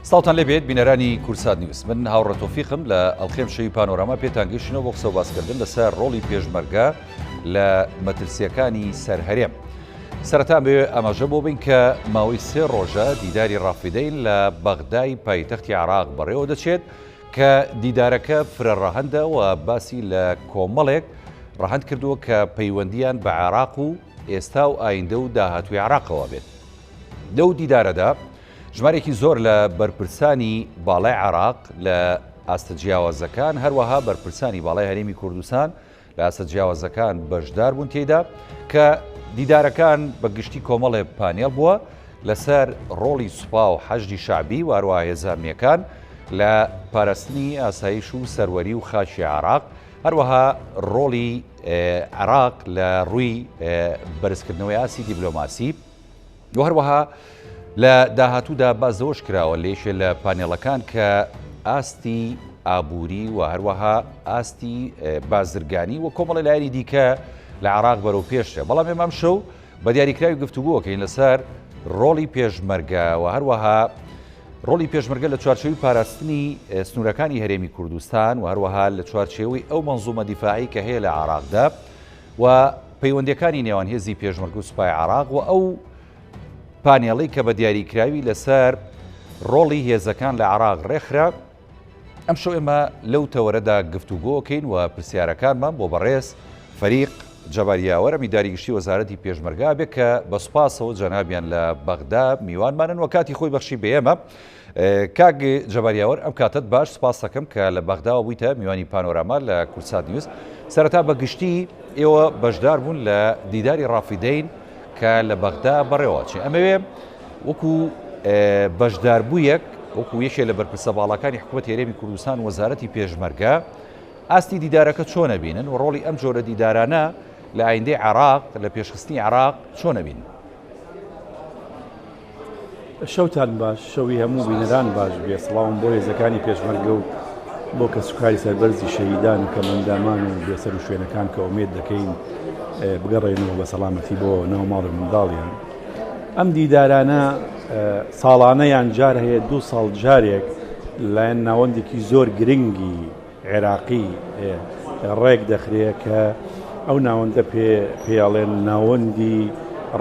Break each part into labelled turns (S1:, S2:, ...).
S1: سڵاوتان لێبێت بینەرانی کوردسات نیوز من هاوڕێ تۆفیقم لە ئەڵقەی ئەمشەوی پانۆراما پێتان گەیشتینەوە بۆ قسە و باسکردن لەسەر ڕۆڵی پێشمەرگە لە مەترسیەکانی سەر هەرێم. سەرەتا بێ ئاماژە بۆ بین کە ماوەی سێ ڕۆژە دیداری ڕافیدەین لە بەغدای پایتەختی عراق بەڕێوە دەچێت کە دیدارەکە فرە ڕەهەندە و باسی لە کۆمەڵێک ڕەهەند کردووە کە پەیوەندیان بە عێراق و ئێستا و ئایندە و داهاتووی عێراقەوە بێت. لەو دیدارەدا ژمارێکی زۆر لە بەرپرسانی باڵای عێراق لە ئاستە جیاوازەکان هەروەها بەرپرسانی باڵای هەرێمی کوردستان لە ئاستە جیاوازەکان بەشدار بوون تێیدا کە دیدارەکان بە گشتی کۆمەڵێ پانێڵ بووە لەسەر ڕۆڵی سوپا و حەشدی شەعبی و هەروەها هێزە ئەمنییەکان لە پاراستنی ئاسایش و سەروەری و خاکی عێراق هەروەها ڕۆڵی عێراق لە ڕووی بەرزکردنەوەی ئاستی دیبلۆماسی و هەروەها لە داهاتوودا باس لەوەش کراوە لە یەکێ لە پانێڵەکان کە ئاستی ئابووری و هەروەها ئاستی بازرگانی و کۆمەڵی لایەنی دیکە لە عراق بەرەو پێشە بەڵام ئێمە ئەمشەو بە دیاریکراوی گفتوگۆکەین لەسەر ڕۆڵی پێشمەرگە و هەروەها ڕۆڵی پێشمەرگە لە چوارچێوەی پاراستنی سنوورەکانی هەرێمی کوردستان و هەروەها لە چوارچێوەی ئەو مەنزومە دیفاعی کە هەیە لە عراقدا و پەیوەندیەکانی نێوان هێزی پێشمەرگە و سوپای عراق و ئەو پانێڵی کە بە دیاریکراوی لەسەر ڕۆڵی هێزەکان لە عراق ڕێکخرا ئەمشەو ئێمە لەو تەوەرەدا گفتوگۆکەین و پرسیارەکانمان بۆ بەڕێز فەریق جەبار یاوەر ئەمینداری گشتی وەزارەتی پێشمەرگە بێ کە بە سوپاسەوە جەنابیان لە بەغدا میوانمانن و کاتی خۆی بەخشی بە ئێمە. کاک جەبار یاوەر ئەم کاتت باش سپاس دەکەم کە لە بەغداوە بوویتە میوانی پانۆراما لە کوردسات نیوز سەرەتا بە گشتی ئێوە بەشدار بوون لە دیداری ڕافیدەین کە لە بەغدا بەڕێوە چێ ئەمەوێ وەکو بەشداربوویەک وەکو یەکێ لە بەرپرسە باڵاکانی حکوومەت هەرێمی کوردستان وەزارەتی پێشمەرگە ئاستی دیدارەکە چۆن ئەبینن و ڕۆڵی ئەم جۆرە دیدارانە لە ئایندەی عێراق لە پێشخستنی عێراق چۆن ئەبینن؟
S2: شەوتان باش، شەوی هەموو بینەران باش بێ، سڵاوم بۆ هێزەکانی پێشمەرگە و بۆ کەسوکاری سەربەرزی شەهیدان و کەمئەندامان و بێسەروشوێنەکان کە ئومێد دەکەین بگەڕێنەوە بە سەڵامەتی بۆ ناو ماڵ و منداڵیان. ئەم دیدارانە ساڵانە یان جار هەیە دوو ساڵ جارێک لەلایەن ناوەندێکی زۆر گرنگی عێراقی ڕێک دەخرێ کە ئەو ناوەندە پێ پێڵێن ناوەندی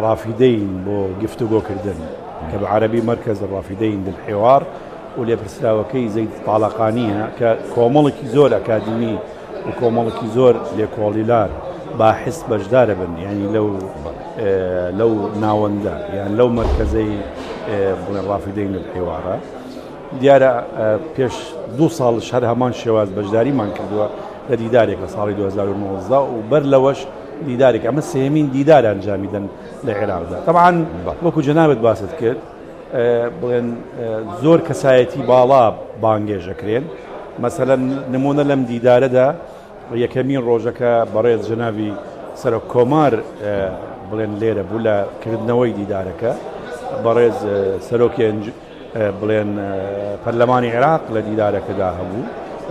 S2: ڕافیدەین بۆ گفتوگۆکردن کە بە عەربی مەرکەز ڕافیدەین للحوار و لێپرسراوەکەی زەید تاڵەقانیە کە کۆمەڵێکی زۆر ئەکادیمی و کۆمەڵێکی زۆر لێکۆڵیلار باحس بەشدارە بن یعنی لەو لەو ناوەندە یان لەو مەرکەزەی بڵێن ڕافیدەین للحوارە دیارە پێش دوو ساڵش هەر هەمان شێواز بەشداریمان کردووە لە دیدارێک لە ساڵی 2019 و بەر لەوەش دیدارێک ئەمە سێمین دیدار ئەنجامی دەن لە عێراقدا طبعا وەکو جەنابت باست کرد بڵێن زۆر کەسایەتی باڵا بانگێژەکرێن مەسەلەن نمونە لەم دیدارەدا یەکەمین ڕۆژەکە بەڕێز جەنابی سەرۆک کۆمار بڵێن لێرە بوو لە کردنەوەی دیدارەکە بەڕێز سەرۆکی بڵێن پەرلەمانی عێراق لە دیدارەکەدا هەبوو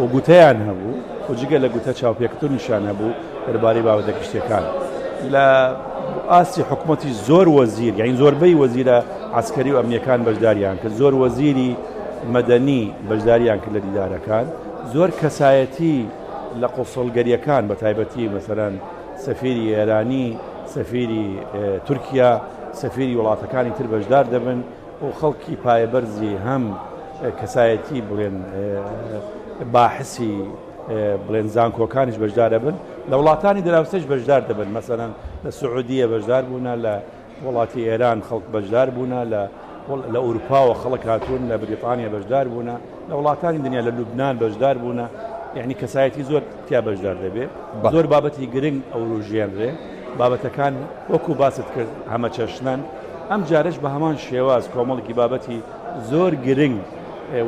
S2: و گوتەیان هەبوو و جگە لە گوتە چاوپێکەوتنیشیان هەبوو دەربارەی بابەتە گشتیەکان لە ئاستی حکوومەتی زۆر وەزیر یعنی زۆربەی وەزیرە عسکەری و ئەمنیەکان بەشداریان کرد زۆر وەزیری مەدەنی بەشداریان کرد لە دیدارەکان زۆر کەسایەتی لە قوسڵگەریەکان بە تایبەتی مەسەرەن سەفیری ئێرانی سەفیری تورکیا سەفیری وڵاتەکانی تر بەشدار دەبن و خەڵکی پایەبەرزی هەم کەسایەتی بڵێن باحسی بڵێن زانکۆکانیش بەشدارە بن لە وڵاتانی دراوسێش بەشدار دەبن مەسەلەن لە سعودیە بەشدار بوونە لە وڵاتی ئێران خەڵک بەشدار بوونە لە لە ئەوروپاوە خەڵک هاتوون لە بریتانیا بەشدار بوونە لە وڵاتانی دنیا لە لوبناان بەشدار بوونە یعنی کەسایەتی زۆر تیا بەشدار دەبێ زۆر بابەتی گرنگ ئەوروژێنرێ بابەتەکان وەکو باست کرد هەمەچەشنەن ئەم جارەش بە هەمان شێواز کۆمەڵێکی بابەتی زۆر گرنگ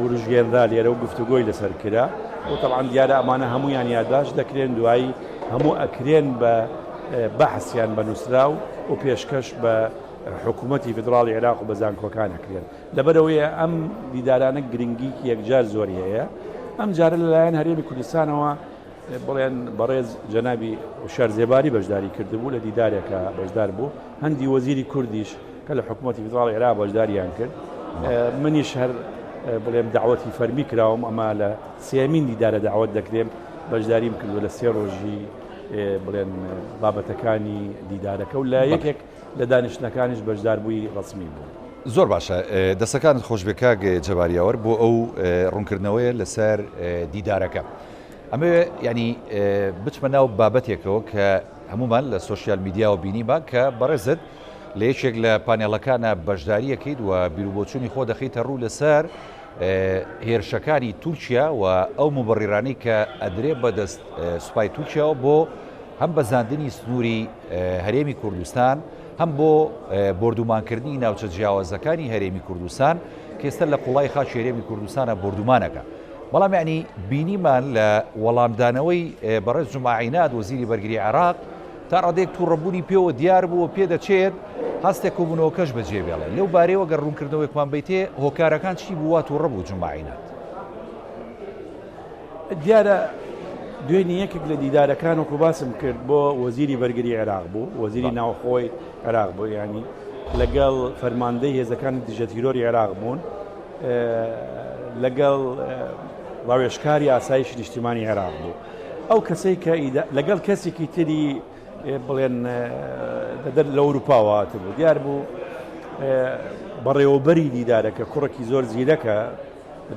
S2: وروژێنرا لێرە و گفتوگۆی لەسەر کرا و تەبعەن دیارە ئەمانە هەمویان یاداشت دەکرێن دوایی هەموو ئەکرێن بە بەحس یان بە نووسراو و پێشکەش بە حکوومەتی فیدراڵی عێراق و بە زانکۆکان ئەکرێن لەبەرئەوەیە ئەم دیدارانە گرنگیکی یەکجار زۆری هەیە ئەم جارە لەلایەن هەرێمی کوردستانەوە بڵێن بەڕێز جەنابی هوشیار زێباری بەشداری کردبوو لە دیدارێکە بەشدار بوو هەندی وەزیری کوردیش کە لە حکوومەتی فیدراڵی عێراق بەشداریان کرد منیش هەر بڵێم داوەتی فەرمی کراوم، ئەمە لە سێمین دیدارە داوەت دەکرێم، بەشداریم کردووە لە سێ ڕۆژی بڵێن بابەتەکانی دیدارەکە و لە یەکێک لە دانیشتنەکانیش بەشداربووی ڕەسمی بووم.
S1: زۆر باشە دەستەکانت خۆشبێ کاک جەبار یاوەر بۆ ئەو ڕوونکردنەوەیە لەسەر دیدارەکە. ئەمەوێ یعنی بچمە ناو بابەتێکەوە کە هەمومان لە سۆشیال میدیاوە بینیمان کە بەڕێزت لە یەکێک لە پانێڵەکانە بەشداریەکەیت و بیروبۆچوونی خۆ دەخەیتە ڕوو لەسەر هێرشەکانی تورکیا و ئەو موبەڕیرانەی کە ئەدرێ بەدەست سوپای تورکیاوە بۆ هەم بەزاندنی سنووری هەرێمی کوردستان هەم بۆ بۆردومانکردنی ناوچە جیاوازەکانی هەرێمی کوردستان کە ئێستا لە قوڵای خاکی هەرێمی کوردستانە بۆردومانەکە. بەڵام یعنی بینیمان لە وەڵامدانەوەی بەڕێز جومعە عیناد وەزیری بەرگری عێراق تا ڕادەیەک تووڕەبوونی پێوە دیار بوو و پێدەچێت هەستێک کۆبوونەوەکەش بەجێ بێڵێ. لەو بارەیەوە گەر ڕوونکردنەوەیەکمان بەیتێ هۆکارەکان چی بوو وا تووڕە بوو جومعە عیناد؟
S2: دیارە دوێنی یەکێک لە دیدارەکان وەکو باسم کرد بۆ وەزیری بەرگری عێراق بوو، وەزیری ناوخۆی عێراق بوو، یانی لەگەڵ فەرماندەی هێزەکانی دژە تیرۆری عێراق بوون، لەگەڵ ڕاوێژکاری ئاسایشی نیشتیمانی عێراق بوو. ئەو کەسەی کە لەگەڵ کەسێکی تری بڵێن دەدەر لە ئەوروپاوە هاتبوو، دیار بوو بەڕێوەبەری دیدارەکە کوڕێکی زۆر زیرەکە،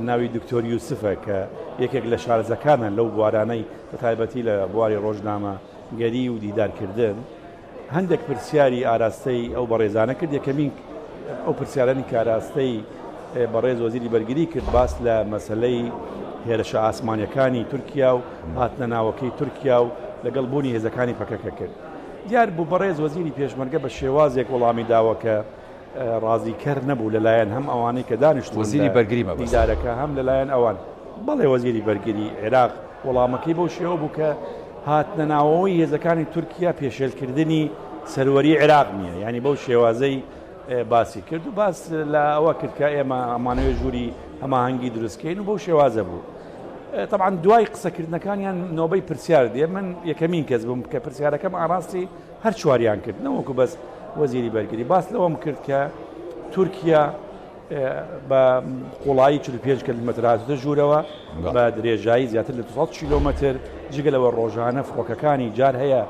S2: ناوی دکتۆر یوسفە کە یەکێک لە شارەزاکانە لەو بوارانەی بە تایبەتی لە بواری ڕۆژنامەگەری و دیدارکردن، هەندێک پرسیاری ئاراستەی ئەو بەڕێزانە کرد. یەکەمین ئەو پرسیارانی کە ئاراستەی بەڕێز وەزیری بەرگری کرد باس لە مەسەلەی هێرشە ئاسمانیەکانی تورکیا و هاتنە ناوەکەی تورکیا و لەگەڵ بوونی هێزەکانی پەکەکە کرد. دیار بوو بەڕێز وەزیری پێشمەرگە بە شێوازێک وەڵامی داوە کە ڕازیکەر نەبوو لەلایەن هەم ئەوانەی کە دانیشتبوون
S1: وەزیری
S2: لە
S1: بەرگری مەبەستە.
S2: دیدارەکە هەم لەلایەن ئەوان. بەڵێ وەزیری بەرگری عێراق وەڵامەکەی بەو شێوە بوو کە هاتنە ناوەوەی هێزەکانی تورکیا پێشێلکردنی سەروەری عێراق نییە، یانی بەو شێوازەی باسی کرد و باس لە ئەوە کرد کە ئێمە ئەمانەوێت ژووری هەماهەنگی دروستکەین و بەو شێوازە بوو. تەبعەن دوای قسەکردنەکانیان نۆبەی پرسیار دێ، من یەکەمین کەس بووم کە پرسیارەکەم ئاڕاستی هەر چواریان کرد نەوەکو بەس وەزیری بەرگری. باس لەوەم کرد کە تورکیا بە قوڵایی 45 کیلۆمەتر هاتووتە ژوورەوە بە درێژایی زیاتر لە 200 کیلۆمەتر، جگە لەوە ڕۆژانە فڕۆکەکانی جار هەیە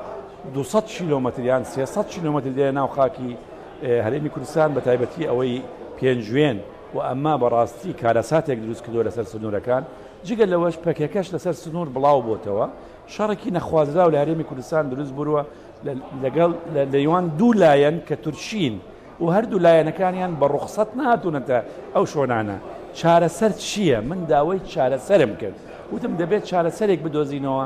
S2: 200 کیلۆمەتر یان 300 کیلۆمەتر دێنە ناو خاکی هەرێمی کوردستان، بە تایبەتی ئەوەی پێنجوێن و ئەمە بەڕاستی کارەساتێک دروست کردووە لەسەر سنوورەکان. جگە لەوەش پەکەکەش لەسەر سنوور بڵاو بۆتەوە، شەڕێکی نەخوازراو لە هەرێمی کوردستان دروست بووە لەگەڵ لە نێوان دوو لایەن کە تورکین و هەردوو لایەنەکانیان بە ڕوخسەت نەهاتوونەتە ئەو شۆنانە. چارەسەر چییە؟ من داوای چارەسەرم کرد. وتم دەبێت چارەسەرێک بدۆزینەوە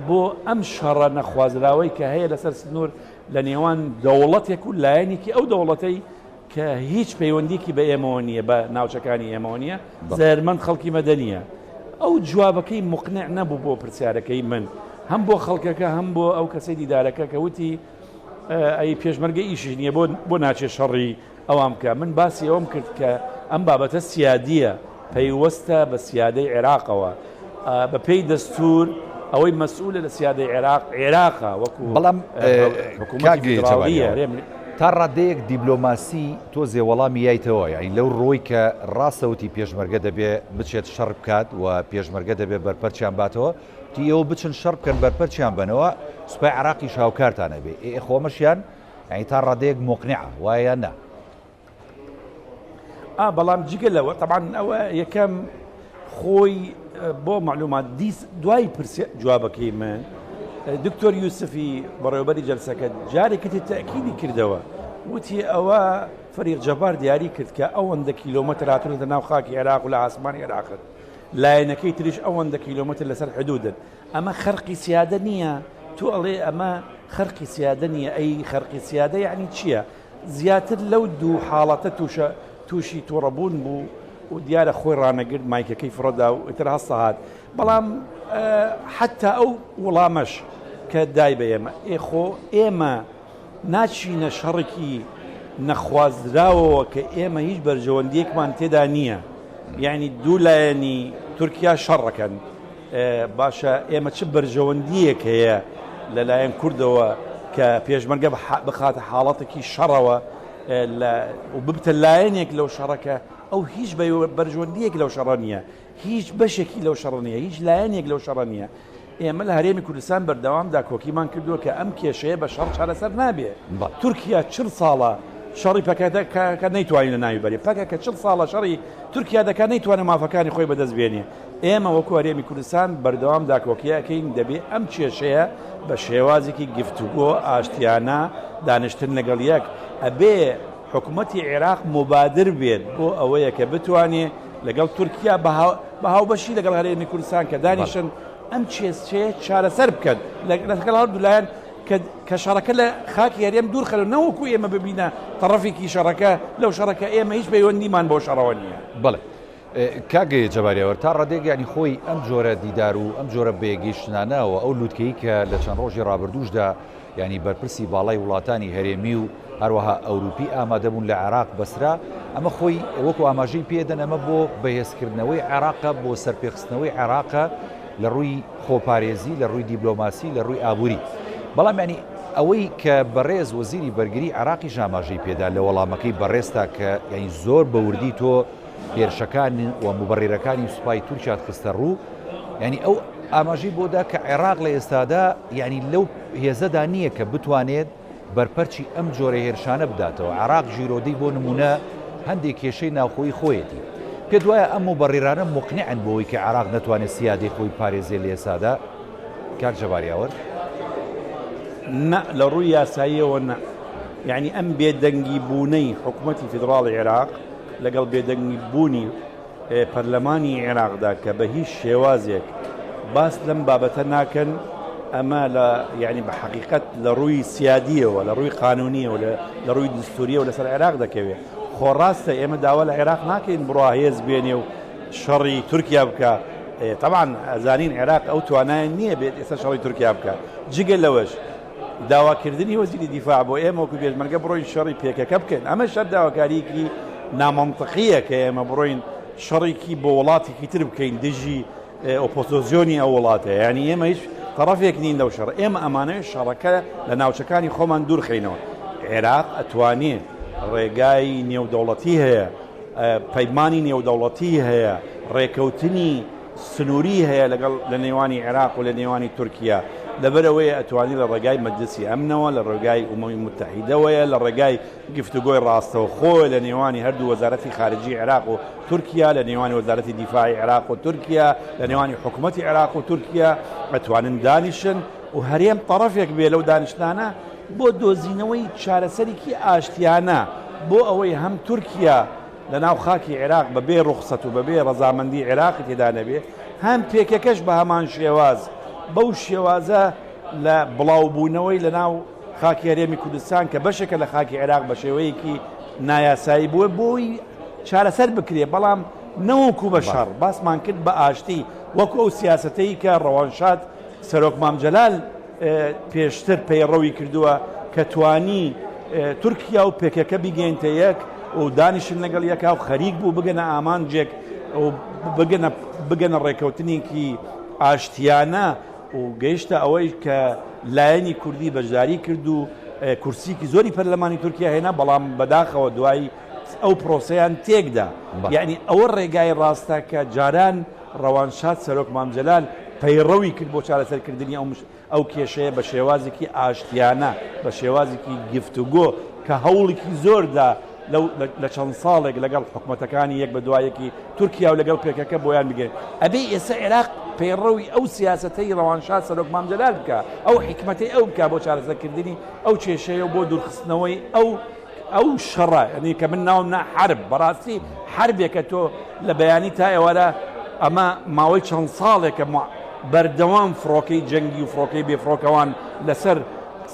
S2: بۆ ئەم شەڕە نەخوازراوەی کە هەیە لەسەر سنوور لە نێوان دەوڵەتێک و لایەنێکی ئەو دەوڵەتەی کە هیچ پەیوەندیکی بە ئێمەوە نییە، بە ناوچەکانی ئێمەوە نییە، زەرمەند خەڵکی مەدەنییە. ئەو جوابەکەی مقنع نەبوو بۆ پرسیارەکەی من، هەم بۆ خەڵکەکە هەم بۆ ئەو کەسەی دیدارەکە کە وتی ئەی پێشمەرگە ئیشیش نییە بۆ ناچێت شەڕی ئەوان بکە. من باسی ئەوەم کرد کە ئەم بابەتە سیادییە، پەیوەستە بە سیادەی عێراقەوە، بە پێی دەستوور ئەوەی مەسئولە لە سیادەی عێراق عێراقە وەکو
S1: بەڵام
S2: حکوومەتی فیدراڵی هەرێم.
S1: تا ڕادەیەک دیبلۆماسی تۆزێ وەڵامی یایتەوە، یانی لەو ڕووەی کە ڕاستە وتی پێشمەرگە دەبێ بچێت شەڕ بکات و پێشمەرگە دەبێ بەرپەرچیان باتەوە، وتی ئێوە بچن شەڕ بکەن بەرپەرچیان بەنەوە، سوپای عێراقیش هاوکارتان ئەبێ، ئێ خۆ ئەمەشیان یانی تا ڕادەیەک موقنعە، وایە یان نا؟
S2: ئا بەڵام جگە لەوە تەبعەن ئەوە یەکەم خۆی بۆ معلومات دیس دوای پرسیار جوابەکەی من دکتۆر یوسفی بەڕێوبەری جەلسەکە جارێکی تر تەئکیدی کردەوە وتی ئەوە فەریق جەبار دیاری کرد کە ئەوەندە کیلۆمەتر هاتوونەتە ناو خاکی عێراق و لە ئاسمانی عێراقن لایەنەکەی تریش ئەوەندە کیلۆمەتر لەسەر حدودن ئەمە خەرقی سیادە نییە تو ئەڵێ ئەمە خەرقی سیادە نییە ئەی خەرقی سیادە یعنی چییە زیاتر لەو دوو حاڵەتە تووشە تووشی تووڕەبوون بوو و دیارە خۆی ڕانەگرت مایکەکەی فڕەدا و ئیتر هەستە هات بەڵام حتا ئەو وڵامەش کە دای بە ئێمە ئێ خۆ ئێمە ناچینە شەڕێکی نەخوازراوەوە کە ئێمە هیچ بەرژەوەندیەکمان تێدا نییە یعنی دوو لایەنی تورکیا شەڕەکەن باشە ئێمە چ بەرژەوەندییەک هەیە لەلایەن کوردەوە کە پێشمەرگە بخاتە حاڵەتێکی شەڕەوە و ببتە لایەنێک لەو شەڕە کە ئەو هیچ بەرژەوەندییەک لەو شەڕە نییە، هیچ بەشێکی لەو شەڕە نییە، هیچ لایەنێک لەو شەڕە نییە. ئێمە لە هەرێمی کوردستان بەردەوام داکۆکیمان کردووە کە ئەم کێشەیە بە شەڕ چارەسەر نابێ. تورکیا چل ساڵە شەڕی پەکەکە نەیتوانی لە ناوی بەرێ. پەکەکە چل ساڵە شەڕی تورکیا دەکات نەیتوانێ مافەکانی خۆی بەدەست بێنێ. ئێمە وەکو هەرێمی کوردستان بەردەوام داکۆکی ئەکەین دەبێ ئەم کێشەیە بە شێوازێکی گفتوگۆ، ئاشتیانە، دانیشتن لەگەڵ یەک، ئەبێ حکومەتی عێراق موبادر بێت بۆ ئەوەیە کە بتوانێ لەگەڵ تورکیا بە هاوبەشی لەگەڵ هەرێمی کوردستان کە دانیشن ئەم کێشەیە چارەسەر بکەن لەگەڵ هەردوو لایەن کە شەڕەکە لە خاکی هەرێم دوور خەن نەوەکو ئێمە ببینە تەڕەفێکی شەڕەکە لەو شەڕەکە ئێمە هیچ پەیوەندیمان بۆ شەڕەوە نییە.
S1: بەڵێ کاک جەبار یاوەر تا ڕادەیەک یانی خۆی ئەم جۆرە دیدار و ئەم جۆرە بەیەکگەیشتنانە و ئەو لوتکەی کە لە چەند ڕۆژی ڕابردووشدا یانی بەرپرسی باڵای وڵاتانی هەرێمی و هەروەها ئەوروپی ئامادەبوون لە عێراق بەسرا ئەمە خۆی وەکو ئاماژەی پێدەن ئەمە بۆ بەهێزکردنەوەی عێراقە بۆ سەرپێخستنەوەی عێراقە لە ڕووی خۆپارێزی لە ڕووی دیبلۆماسی لە ڕووی ئابووری بەڵام ینی ئەوەی کە بەڕێز وەزیری بەرگری عێراقیش ئاماژەی پێدا لە وەڵامەکەی بەڕێزتا کە یانی زۆر بە وردی تۆ هێرشەکان و موبەڕیرەکانی سوپای تورکیات خستە ڕوو یانی ئەو ئاماژەی بۆ دا کە عێراق لە ئێستادا یانی لەو هێزەدا نییە کە بتوانێت بەرپەرچی ئەم جۆرە هێرشانە بداتەوە عێراق ژیرۆدەی بۆ نمونە هەندێک کێشەی ناوخۆی خۆیەتی پێت وایە ئەم موبەڕیرانە موقنعن بۆی کە عێراق نەتوانێت سیادەی خۆی پارێزێ لە ئێستادا کاک جەبار یاوەر؟
S2: نا، لە ڕووی یاساییەوە نا. یەعنی ئەم بێدەنگی بوونەی حکومەتی فیدڕاڵی عێراق لەگەڵ بێدەنگی بوونی پەرلەمانی عێراقدا کە بە هیچ شێوازێک باس لەم بابەتە ناکەن، ئەمە لە یەعنی بە حەقیقەت لە ڕووی سیادییەوە، لە ڕووی قانوونییەوە، لە ڕووی دستوورییەوە لەسەر عێراق دەکەوێ. خۆ ڕاستە ئێمە داوا لە عێراق ناکەین بڕوا هێز بێنێ و شەڕی تورکیا بکا تەبعەن ئەزانین عێراق ئەو توانایە نییە بێت ئێستا شەڕی تورکیا بکات جگە لەوەش داواکردنی وەزیری دیفاع بۆ ئێمە وەکو پێشمەرگە بڕۆین شەڕی پێکەکە بکەین ئەمە شەر داواکاریەکی نامەنتقیە کە ئێمە بڕۆین شەڕێکی بۆ وڵاتێکی تر بکەین دژی ئۆپۆزۆزیۆنی ئەو وڵاتە یعنی ئێمە هیچ تەڕەفێک نین لەو شەڕ ئێمە ئەمانەوێت شەڕەکە لە ناوچەکانی خۆمان دوورخەینەوە عێراق ئەتوانێ ڕێگای نێودەوڵەتی هەیە پەیمانی نێودەوڵەتی هەیە، ڕێکەوتنی سنووری هەیە لەگەڵ لە نێوانی عێراق و لە نێوانی تورکیا، لەبەرئەوەیە ئەتوانی لە ڕێگای مەجلسی ئەمنەوە، لە ڕێگای ئومەمی موتەحیدەوەیە، لە ڕێگای گفتوگۆی ڕاستەوخۆ لە نێوانی هەردوو وەزارەتی خارجی عێراق و تورکیا، لە نێوانی وەزارەتی دیفاعی عێراق و تورکیا، لە نێوانی حکومەتی عێراق و تورکیا ئەتوانن دانیشن و هەرێم تەڕەفێک بێ لەو دانیشتنانە بۆ دۆزینەوەی چارەسەرێکی ئاشتیانە بۆ ئەوەی هەم تورکیا لە ناو خاکی عێراق بە بێ ڕوخسەت و بە بێ ڕەزامەندی عێراقی تێدا نەبێ، هەم پێکەکەش بە هەمان شێواز بەو شێوازە لە بڵاوبوونەوەی لە ناو خاکی هەرێمی کوردستان کە بەشێکە لە خاکی عێراق بە شێوەیەکی نایاسایی بووە بۆی چارەسەر بکرێ، بەڵام نەوەکو بە شەڕ، باسمان کرد بە ئاشتی وەکو ئەو سیاسەتەی کە ڕەوانشاد سەرۆک مام جەلال پێشتر پەیڕەوی کردووە کە توانی تورکیا و پێکەکە بیگەینتە یەک و دانیشن لەگەڵ یەکا و خەریک بوو بگەنە ئامانجێک و بگەنە بگەنە ڕێکەوتنێکی ئاشتیانە و گەیشتە ئەوەی کە لایەنی کوردی بەشداری کرد و کورسیکی زۆری پەرلەمانی تورکیا هێنا بەڵام بەداخەوە دوای ئەو پرۆسەیان تێکدا یعنی ئەوە ڕێگای ڕاستە کە جاران ڕەوانشاد سەرۆک مام جەلال پەیڕەوی کرد بۆ چارەسەرکردنی ئەو ئەو کێشەیە بە شێوازێکی ئاشتیانە، بە شێوازێکی گفتوگۆ کە هەوڵێکی زۆر دا لەو لە چەند ساڵێک لەگەڵ حکومەتەکانی یەک بە دوای یەکی تورکیا و لەگەڵ پێکەکە بۆیان بگەین. ئەبێ ئێستا عێراق پەیڕەوی ئەو سیاسەتەی ڕەوانشاد سەرۆک مام جەلال بکا، ئەو حیکمەتەی ئەو بکا بۆ چارەسەرکردنی ئەو کێشەیە و بۆ دوورخستنەوەی ئەو ئەو شەڕە یعنی کە من ناوم نا حرب بەڕاستی حربێکە تۆ لە بەیانی تا ئێوارە ئەمە ماوەی چەند ساڵێکە بەردەوام فڕۆکەی جەنگی و فڕۆکەی بێفڕۆکەوان لەسەر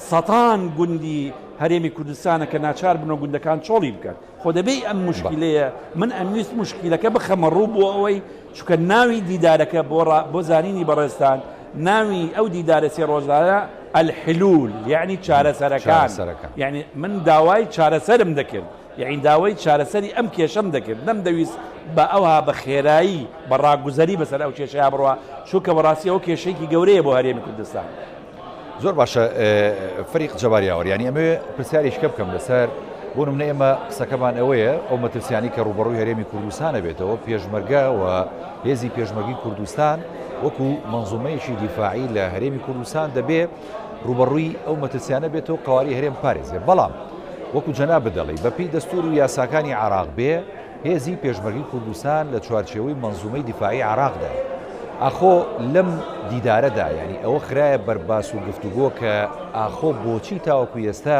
S2: سەتان گوندی هەرێمی کوردستانە کە ناچار بن و گوندەکان چۆڵی بکەن خۆ دەبێ ئەم مشکلەیە من ئەمویست مشکلەکە بخەمە ڕوو بۆ ئەوەی چونکە ناوی دیدارەکە بۆ بۆ زانینی بەڕێزتان ناوی ئەو دیدارە سێ ڕۆژانە الحلول یعنی چارەسەرەکان یعنی من داوای چارەسەرم دەکرد یعنی داوای چارەسەری ئەم کێشەم دەکرد نەمدەویست بە ئەوها بە خێرایی بە ڕاگوزەری بەسەر ئەو کێشەیە بڕوا چونکە بەڕاستی ئەو کێشەیەکی گەورەیە بۆ هەرێمی کوردستان.
S1: زۆر باشە فەریق جەبار یاوەر یانی ئەمەوێ پرسیارێکە بکەم لەسەر بۆ نمونە ئێمە قسەکەمان ئەوەیە ئەو مەترسیانی کە ڕووبەڕووی هەرێمی کوردستان ئەبێتەوە پێشمەرگە و هێزی پێشمەرگی کوردستان وەکو مەنزومەیەکی دیفاعی لە هەرێمی کوردستان دەبێ ڕووبەڕووی ئەو مەترسیانە بێتەوە قەواری هەرێم پارێزێ بەڵام وەکو جەنابت دەڵێی بەپێی دەستور و یاساکانی عێراق بێ هێزی پێشمەرگی کوردستان لە چوارچێوەی مەنزومەی دیفاعی عێراقدایە. ئاخۆ لەم دیدارەدا یانی ئەوە خرایە بەر باس و گفتوگۆ کە ئاخۆ بۆچی تاوەکو ئێستا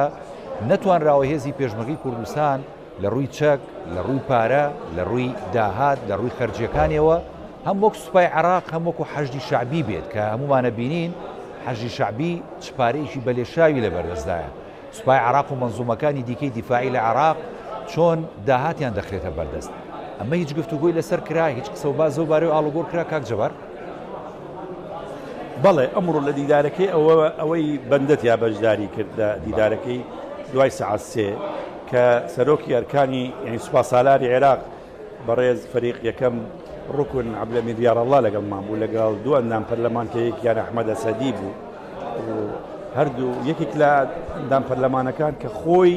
S1: نەتوانراوە هێزی پێشمەرگەی کوردستان لە ڕووی چەک، لە ڕووی پارە، لە ڕووی داهات، لە ڕووی خەرجیەکانیەوە هەم وەک سوپای عێراق هەم وەکو حەشدی شەعبی بێت کە هەموومانە بینین حەشدی شەعبی چ پارەیەکی بەلێشاوی لەبەردەستدایە. سوپای عێراق و مەنزومەکانی دیکەی دیفاعی لە عێراق چۆن داهاتیان دەخرێتە بەردەست؟ ئەمە هیچ گفتوگۆی لەسەر کرا؟ هیچ قسە و باس لەو بارەیەوە ئاڵوگۆڕ کرا کاک جەبار؟
S2: بەڵێ ئەمڕۆ لە دیدارەکەی ئەوە ئەوەی بەندە تیا بەشداری کرد لە دیدارەکەی دوای سەعات سێ کە سەرۆکی ئەرکانی یعنی سوپاسالاری عێراق بەڕێز فەریق یەکەم ڕوکن عەبدولئەمیر یارەڵڵا لەگەڵمان بوو لەگەڵ دوو ئەندام پەرلەمان کە یەکیان ئەحمەد ئەسەدی بوو و هەردوو یەکێک لە ئەندام پەرلەمانەکان کە خۆی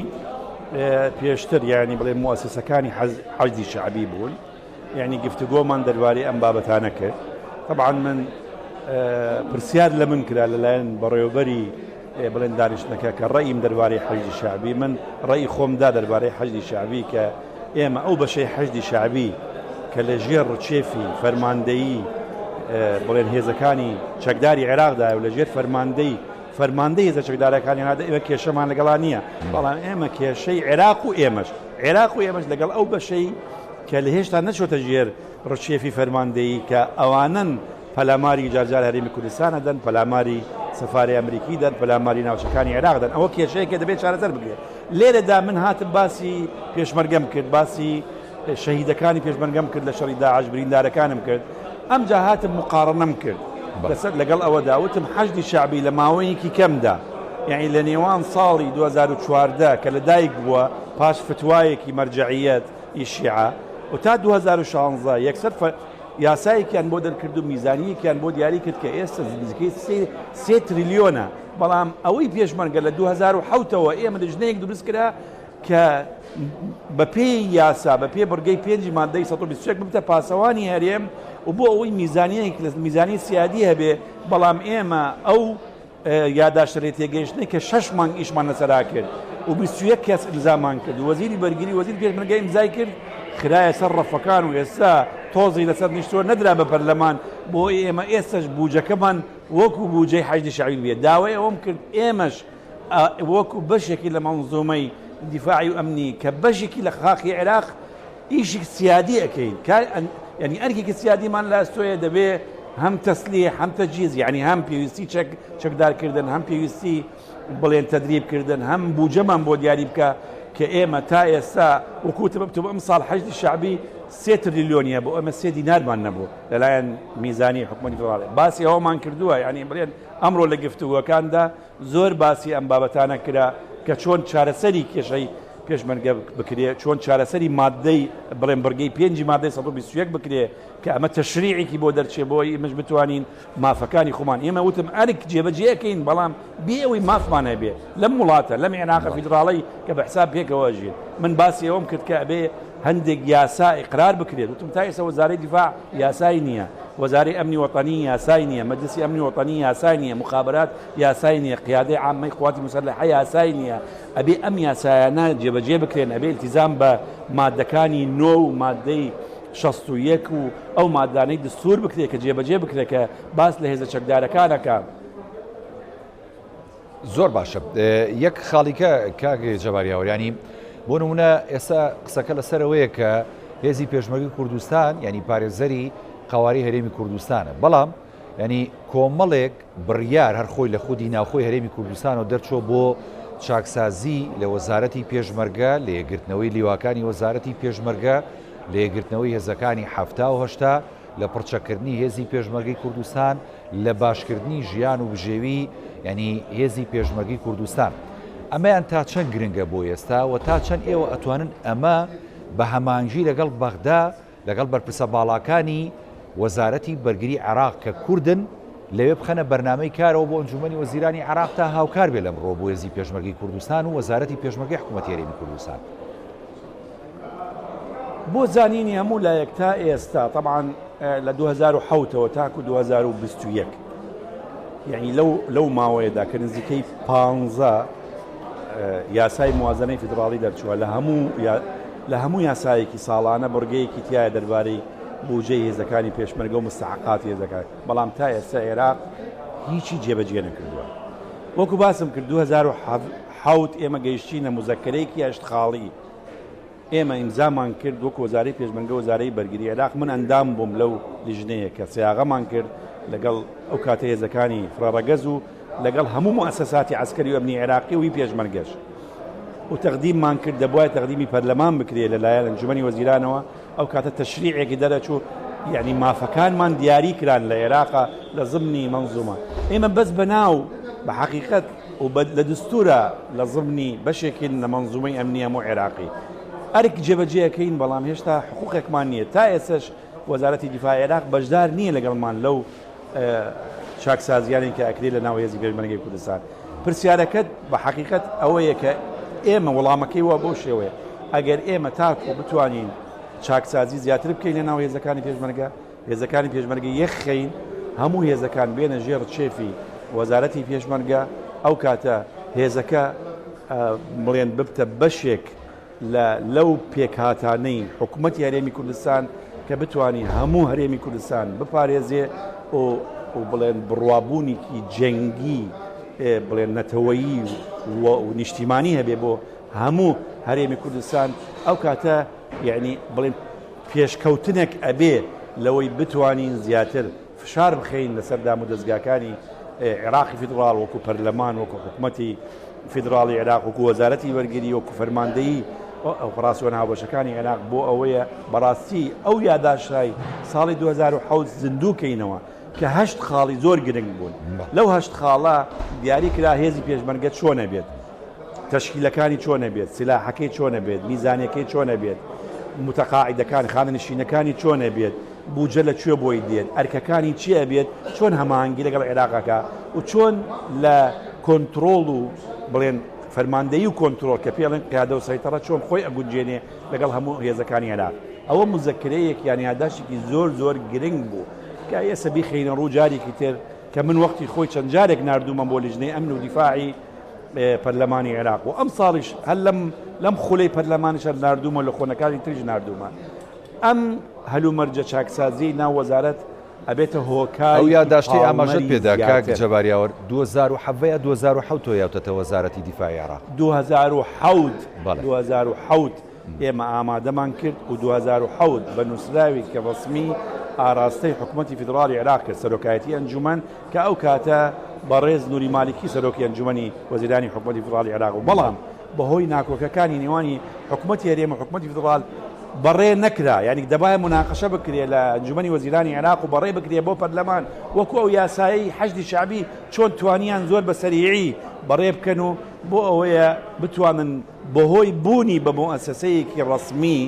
S2: پێشتر یعنی بڵێ موسسەکانی حەزی شعبی بوون یعنی گفتوگۆمان دەربارەی ئەم بابەتانە کرد طبعا من پرسیار لە من کرا لەلایەن بەڕێوەبەری بڵێن دانیشتنەکە کە ڕەئیم دەربارەی حەشدی شەعبی، من ڕەئی خۆم دا دەربارەی حەشدی شەعبی کە ئێمە ئەو بەشەی حەشدی شەعبی کە لە ژێر ڕچێفی فەرماندەیی بڵێن هێزەکانی چەکداری عێراقدایە و لە ژێر فەرماندەی فەرماندەی هێزە چەکدارەکانی عێراقدا ئێمە کێشەمان لەگەڵا نییە، بەڵام ئێمە کێشەی عێراق و ئێمەش عێراق و ئێمەش لەگەڵ ئەو بەشەی کە لە هێشتا نەچۆتە ژێر ڕچێفی فەرماندەیی کە ئەوانەن پەلاماری جارجار هەرێمی کوردستان ئەدەن، پەلاماری سەفارەی ئەمریکی دەن، پەلاماری ناوچەکانی عێراق دەن، ئەوە کێشەیەکە دەبێت چارەسەر بکرێت. لێرەدا من هاتم باسی پێشمەرگەم کرد، باسی شەهیدەکانی پێشمەرگەم کرد لە شەڕی داعش، بریندارەکانم کرد، ئەمجا هاتم مقاڕنەم کرد لەسەر لەگەڵ ئەوەدا وتم حەشدی شەعبی لە ماوەیەکی کەمدا یعنی لە نێوان ساڵی 2014 کە لەدایک بووە پاش فتوایەکی مەرجەعیەت ی شیعە و تا 2016 یەکسەر یاسایەکیان بۆ دەرکرد و میزانییەکیان بۆ دیاری کرد کە ئێستا نزیکەی سێ تریلیۆنە، بەڵام ئەوەی پێشمەرگە لە 2007 ەوە ئێمە لیژنەیەک دروست کرا کە بەپێی یاسا بەپێی بڕگەی پێنجی مادەی 121 ببتە پاسەوانی هەرێم و بۆ ئەوەی میزانیەک لە میزانی سیادی هەبێ، بەڵام ئێمە ئەو یاداشتە لێتێگەیشتنەی کە شەش مانگ ئیشمان لەسەرا کرد و 21 کەس ئیمزامان کرد و وەزیری بەرگری وەزیر پێشمەرگە ئیمزای کرد خرایە سەر ڕەفەکان و ئێستا تۆزی لەسەر نیشتووە نەدرا بە پەرلەمان بۆ ئێمە ئێستش بوجەکەمان وەکو بوجەی حەشدی شەعبی بێت داوای ئەوەم کرد ئێمەش وەکو بەشێکی لە مەنزومەی دیفاعی و ئەمنی کە بەشێکی لە خاکی عێراق ئیشی سیادی ئەکەین کار یعنی ئەرکێکی سیادیمان لە ئەستۆیە دەبێ هەم تەسلیح هەم تەجهیز یعنی هەم پێویستی چەک چەکدارکردن هەم پێویستی بڵێن تدریب کردن هەم بوجەمان بۆ دیاری بکە کە ئێمە تا ئێستا وەکوتم بتم ئەم ساڵ حەشدی شەعبی سێ تریلیۆنیە بۆ ئەمە سێ دینارمان نەبوو لەلایەن میزانی حکومەتی فیدراڵی باسی ئەوەمان کردووە یعنی بڵێن ئەمڕۆ لە گفتوگۆکاندا زۆر باسی ئەم بابەتانە کرا کە چۆن چارەسەری کێشەی پێشمەرگە بکرێ، چۆن چارەسەری ماددەی بڵێن بڕگەی پێنجی مادەی 121 بکرێ کە ئەمە تەشریعێکی بۆ دەرچێ بۆ ئێمەش بتوانین مافەکانی خۆمان ئێمە وتم ئەرک جێبەجێ ئەکەین بەڵام بێ ئەوەی مافمان هەبێ لەم وڵاتە لەم عێراقە فیدراڵەی کە بە حساب پێکەوە ئەژین من باسی ئەوەم کرد کە ئەبێ هەندێک یاسا ئیقرار بکرێت وتم تا ئێستا وەزارەی دیفاع یاسای نییە وەزارەی ئەمنی وەتەنی یاسای نییە مەجلسی ئەمنی وەتەنی یاسای نییە مخابرات یاسای نییە قیادەی عامەی قوات مسلحە یاسای نییە ئەبێ ئەم یاسایانە جێبەجێ بکرێن، ئەبێ ئیلتیزام بە ماددەکانی نۆ و ماددەی 61 و ئەو ماددانەی دستور بکرێت کە جێبەجێ بکرێت کە باس لە هێزە چەکدارەکان ئەکا.
S1: زۆر باشە یەک خاڵیکە کاک جەبار یاوەر ینی بۆ نمونە ئێستا قسەکە لەسەر ئەوەیە کە هێزی پێشمەرگی کوردستان ینی پارێزەری قەوارەی هەرێمی کوردستانە بەڵام ینی کۆمەڵێک بڕیار هەر خۆی لە خودی ناوخۆی هەرێمی کوردستانەوە دەرچووە بۆ چاکسازی لە وەزارەتی پێشمەرگە، لە یەکگرتنەوەی لیواکانی وەزارەتی پێشمەرگە، لە یەکگرتنەوەی هێزەکانی 70 و 80، لە پڕچەککردنی هێزی پێشمەرگەی کوردستان، لە باشکردنی ژیان و بژێوی یانی هێزی پێشمەرگەی کوردستان. ئەمەیان تا چەند گرنگە بۆ ئێستا و تا چەند ئێوە ئەتوانن ئەمە بە هەماهەنگی لەگەڵ بەغدا لەگەڵ بەرپرسە باڵاکانی وەزارەتی بەرگری عێراق کە کوردن لەوێ بخەنە بەرنامەی کارەوە بۆ ئەنجومەنی وەزیرانی عێراق تا هاوکار بێ لەم ڕووە بۆ هێزی پێشمەرگەی کوردستان و وەزارەتی پێشمەرگەی حکوومەتی هەرێمی کوردستان.
S2: بۆ زانینی هەموو لایەک تا ئێستا تەبعەن لە 2007 ەوە تاکو 2021 یعنی لەو لەو ماوەیەدا کە نزیکەی 15 یاسای موازنەی فیدراڵی دەرچووە لە هەموو لە هەموو یاسایەکی ساڵانە بڕگەیەکی تایە دەربارەی بوجەی هێزەکانی پێشمەرگە و مستحقاتی هێزەکان بەڵام تا ئێستا عێراق هیچی جێبەجێ نەکردووە وەکو باسم کرد 2007 ئێمە گەیشتینە مزەکەرەیەکی هەشت خاڵی ئێمە ئیمزامان کرد وەک وەزارەی پێشمەرگە وەزارەی بەرگری عێراق من ئەندام بووم لەو لیژنەیە کە سیاغەمان کرد لەگەڵ ئەو کاتە هێزەکانی فرەڕەگەز و لەگەڵ هەموو موئەسەساتی عەسکەری و ئەمنی عێراقی و هی پێشمەرگەش و تەقدیممان کرد دەبوایە تەقدیمی پەرلەمان بکرێت لەلایەن ئەنجومەنی وەزیرانەوە ئەو کاتە تەشریعێکی دەرەچوو یعنی مافەکانمان دیاری کران لە عێراقا لە زمنی مەنزومە ئێمە بەس بەناو بە حەقیقەت و لە دستورە لە زمنی بەشێکین لە مەنزومەی ئەمنی هەموو عێراقی ئەرک جێبەجێەکەین بەڵام هێشتا حقوقێکمان نییە تا ئێسش وەزارەتی دیفاع عێراق بەشدار نییە لەگەڵمان لەو چاکسازیانەی کە ئەکرێت لە ناو هێزی پێشمەرگەی کوردستان. پرسیارەکەت بە حەقیقەت ئەوەیە کە ئێمە وەڵامەکەی وا بەو شێوەیە ئەگەر ئێمە تاکو بتوانین چاکسازی زیاتر بکەین لە ناو هێزەکانی پێشمەرگە، هێزەکانی پێشمەرگە یەکخەین، هەموو هێزەکان بێنە ژێر ڕچێفی وەزارەتی پێشمەرگە، ئەو کاتە هێزەکە بڵێن ببتە بەشێک لە لەو پێکهاتانەی حکومەتی هەرێمی کوردستان کە بتوانی هەموو هەرێمی کوردستان بپارێزێ و و بڵێن بڕوابوونێکی جەنگی بڵێن نەتەوەیی و نیشتیمانی هەبێ بۆ هەموو هەرێمی کوردستان ئەو کاتە یعنی بڵێن پێشکەوتنێک ئەبێ لەوەی بتوانین زیاتر فشار بخەین لەسەر دامودەزگاکانی عێراقی فیدڕاڵ وەکو پەرلەمان وەکو حکومەتی فیدراڵی عێراق وەکو وەزارەتی وەرگری وەکو فەرماندەیی ئۆپراسیۆنە هاوبەشەکانی عێراق بۆ ئەوەیە بەڕاستی ئەو یاداشتای ساڵی 2007 زیندوو کەینەوە کە هەشت خاڵی زۆر گرنگ بوون لەو هەشت خاڵە دیاری کرا هێزی پێشمەرگە چۆنە بێت تەشکیلەکانی چۆنە بێت سلاحەکەی چۆنە بێت میزانەکەی چۆنە بێت متەقاعدەکان خانەنشینەکانی چۆنە بێت بوجە لە کوێ بۆی دێت، ئەرکەکانی چی ئەبێت، چۆن هەماهەنگی لەگەڵ عێراق ئەکا و چۆن لە کۆنترۆڵ و بڵێن فەرماندەیی و کۆنترۆڵ کە پێی ئەڵێن قیادە و سەیتەڕە چۆن خۆی ئەگونجێنێ لەگەڵ هەموو هێزەکانی عێراق. ئەوە موزەکرەیەک یان یاداشتێکی زۆر زۆر گرنگ بوو کە ئێستا بیخەینە ڕوو جارێکی تر کە من وەختی خۆی چەند جارێک ناردوومە بۆ لیژنەی ئەمن و دیفاعی پەرلەمانی عێراق و ئەمساڵیش هەر لەم لەم خولەی پەرلەمانیش هەر ناردوومە لە خۆنەکانی تریش ناردوومە. ئەم هەلومەرجە چاکسازیەی ناو وەزارەت ئەبێتە
S1: ئەو
S2: هۆکاری
S1: یاداشتەی ئاماژەت
S2: پاڵنەری
S1: پێدا کاک
S2: زیاتر.
S1: جەبار یاوەر 2017 یا 2007 تۆ یاوتەتە وەزارەتی دیفاعی عێراق؟
S2: 2007
S1: بەڵێ.
S2: 2007 ئێمە ئامادەمان کرد و 2007 بە نووسراوێکی ڕەسمی ئاراستەی حکومەتی فیدڕاڵی عێراق کرد سەرۆکایەتی ئەنجومەن کە ئەو کاتە بەڕێز نوری مالیکی سەرۆکی ئەنجومەنی وەزیرانی حکومەتی فیدڕاڵی عێراق بوو بەڵام بەهۆی ناکۆکەکانی نێوانی حکومەتی هەرێم و حکومەتی فیدڕاڵ بەڕێ نەکرا یانی دەبایە موناقەشە بکرێ لە ئەنجومەنی وەزیرانی عێراق و بەڕێ بکرێ بۆ پەرلەمان وەکو ئەو یاسایەی حەشدی شەعبی چۆن توانیان زۆر بە سەریعی بەڕێ بکەن و بۆ ئەوەیە بتوانن بەهۆی بوونی بە موئەسەسەیەکی ڕەسمی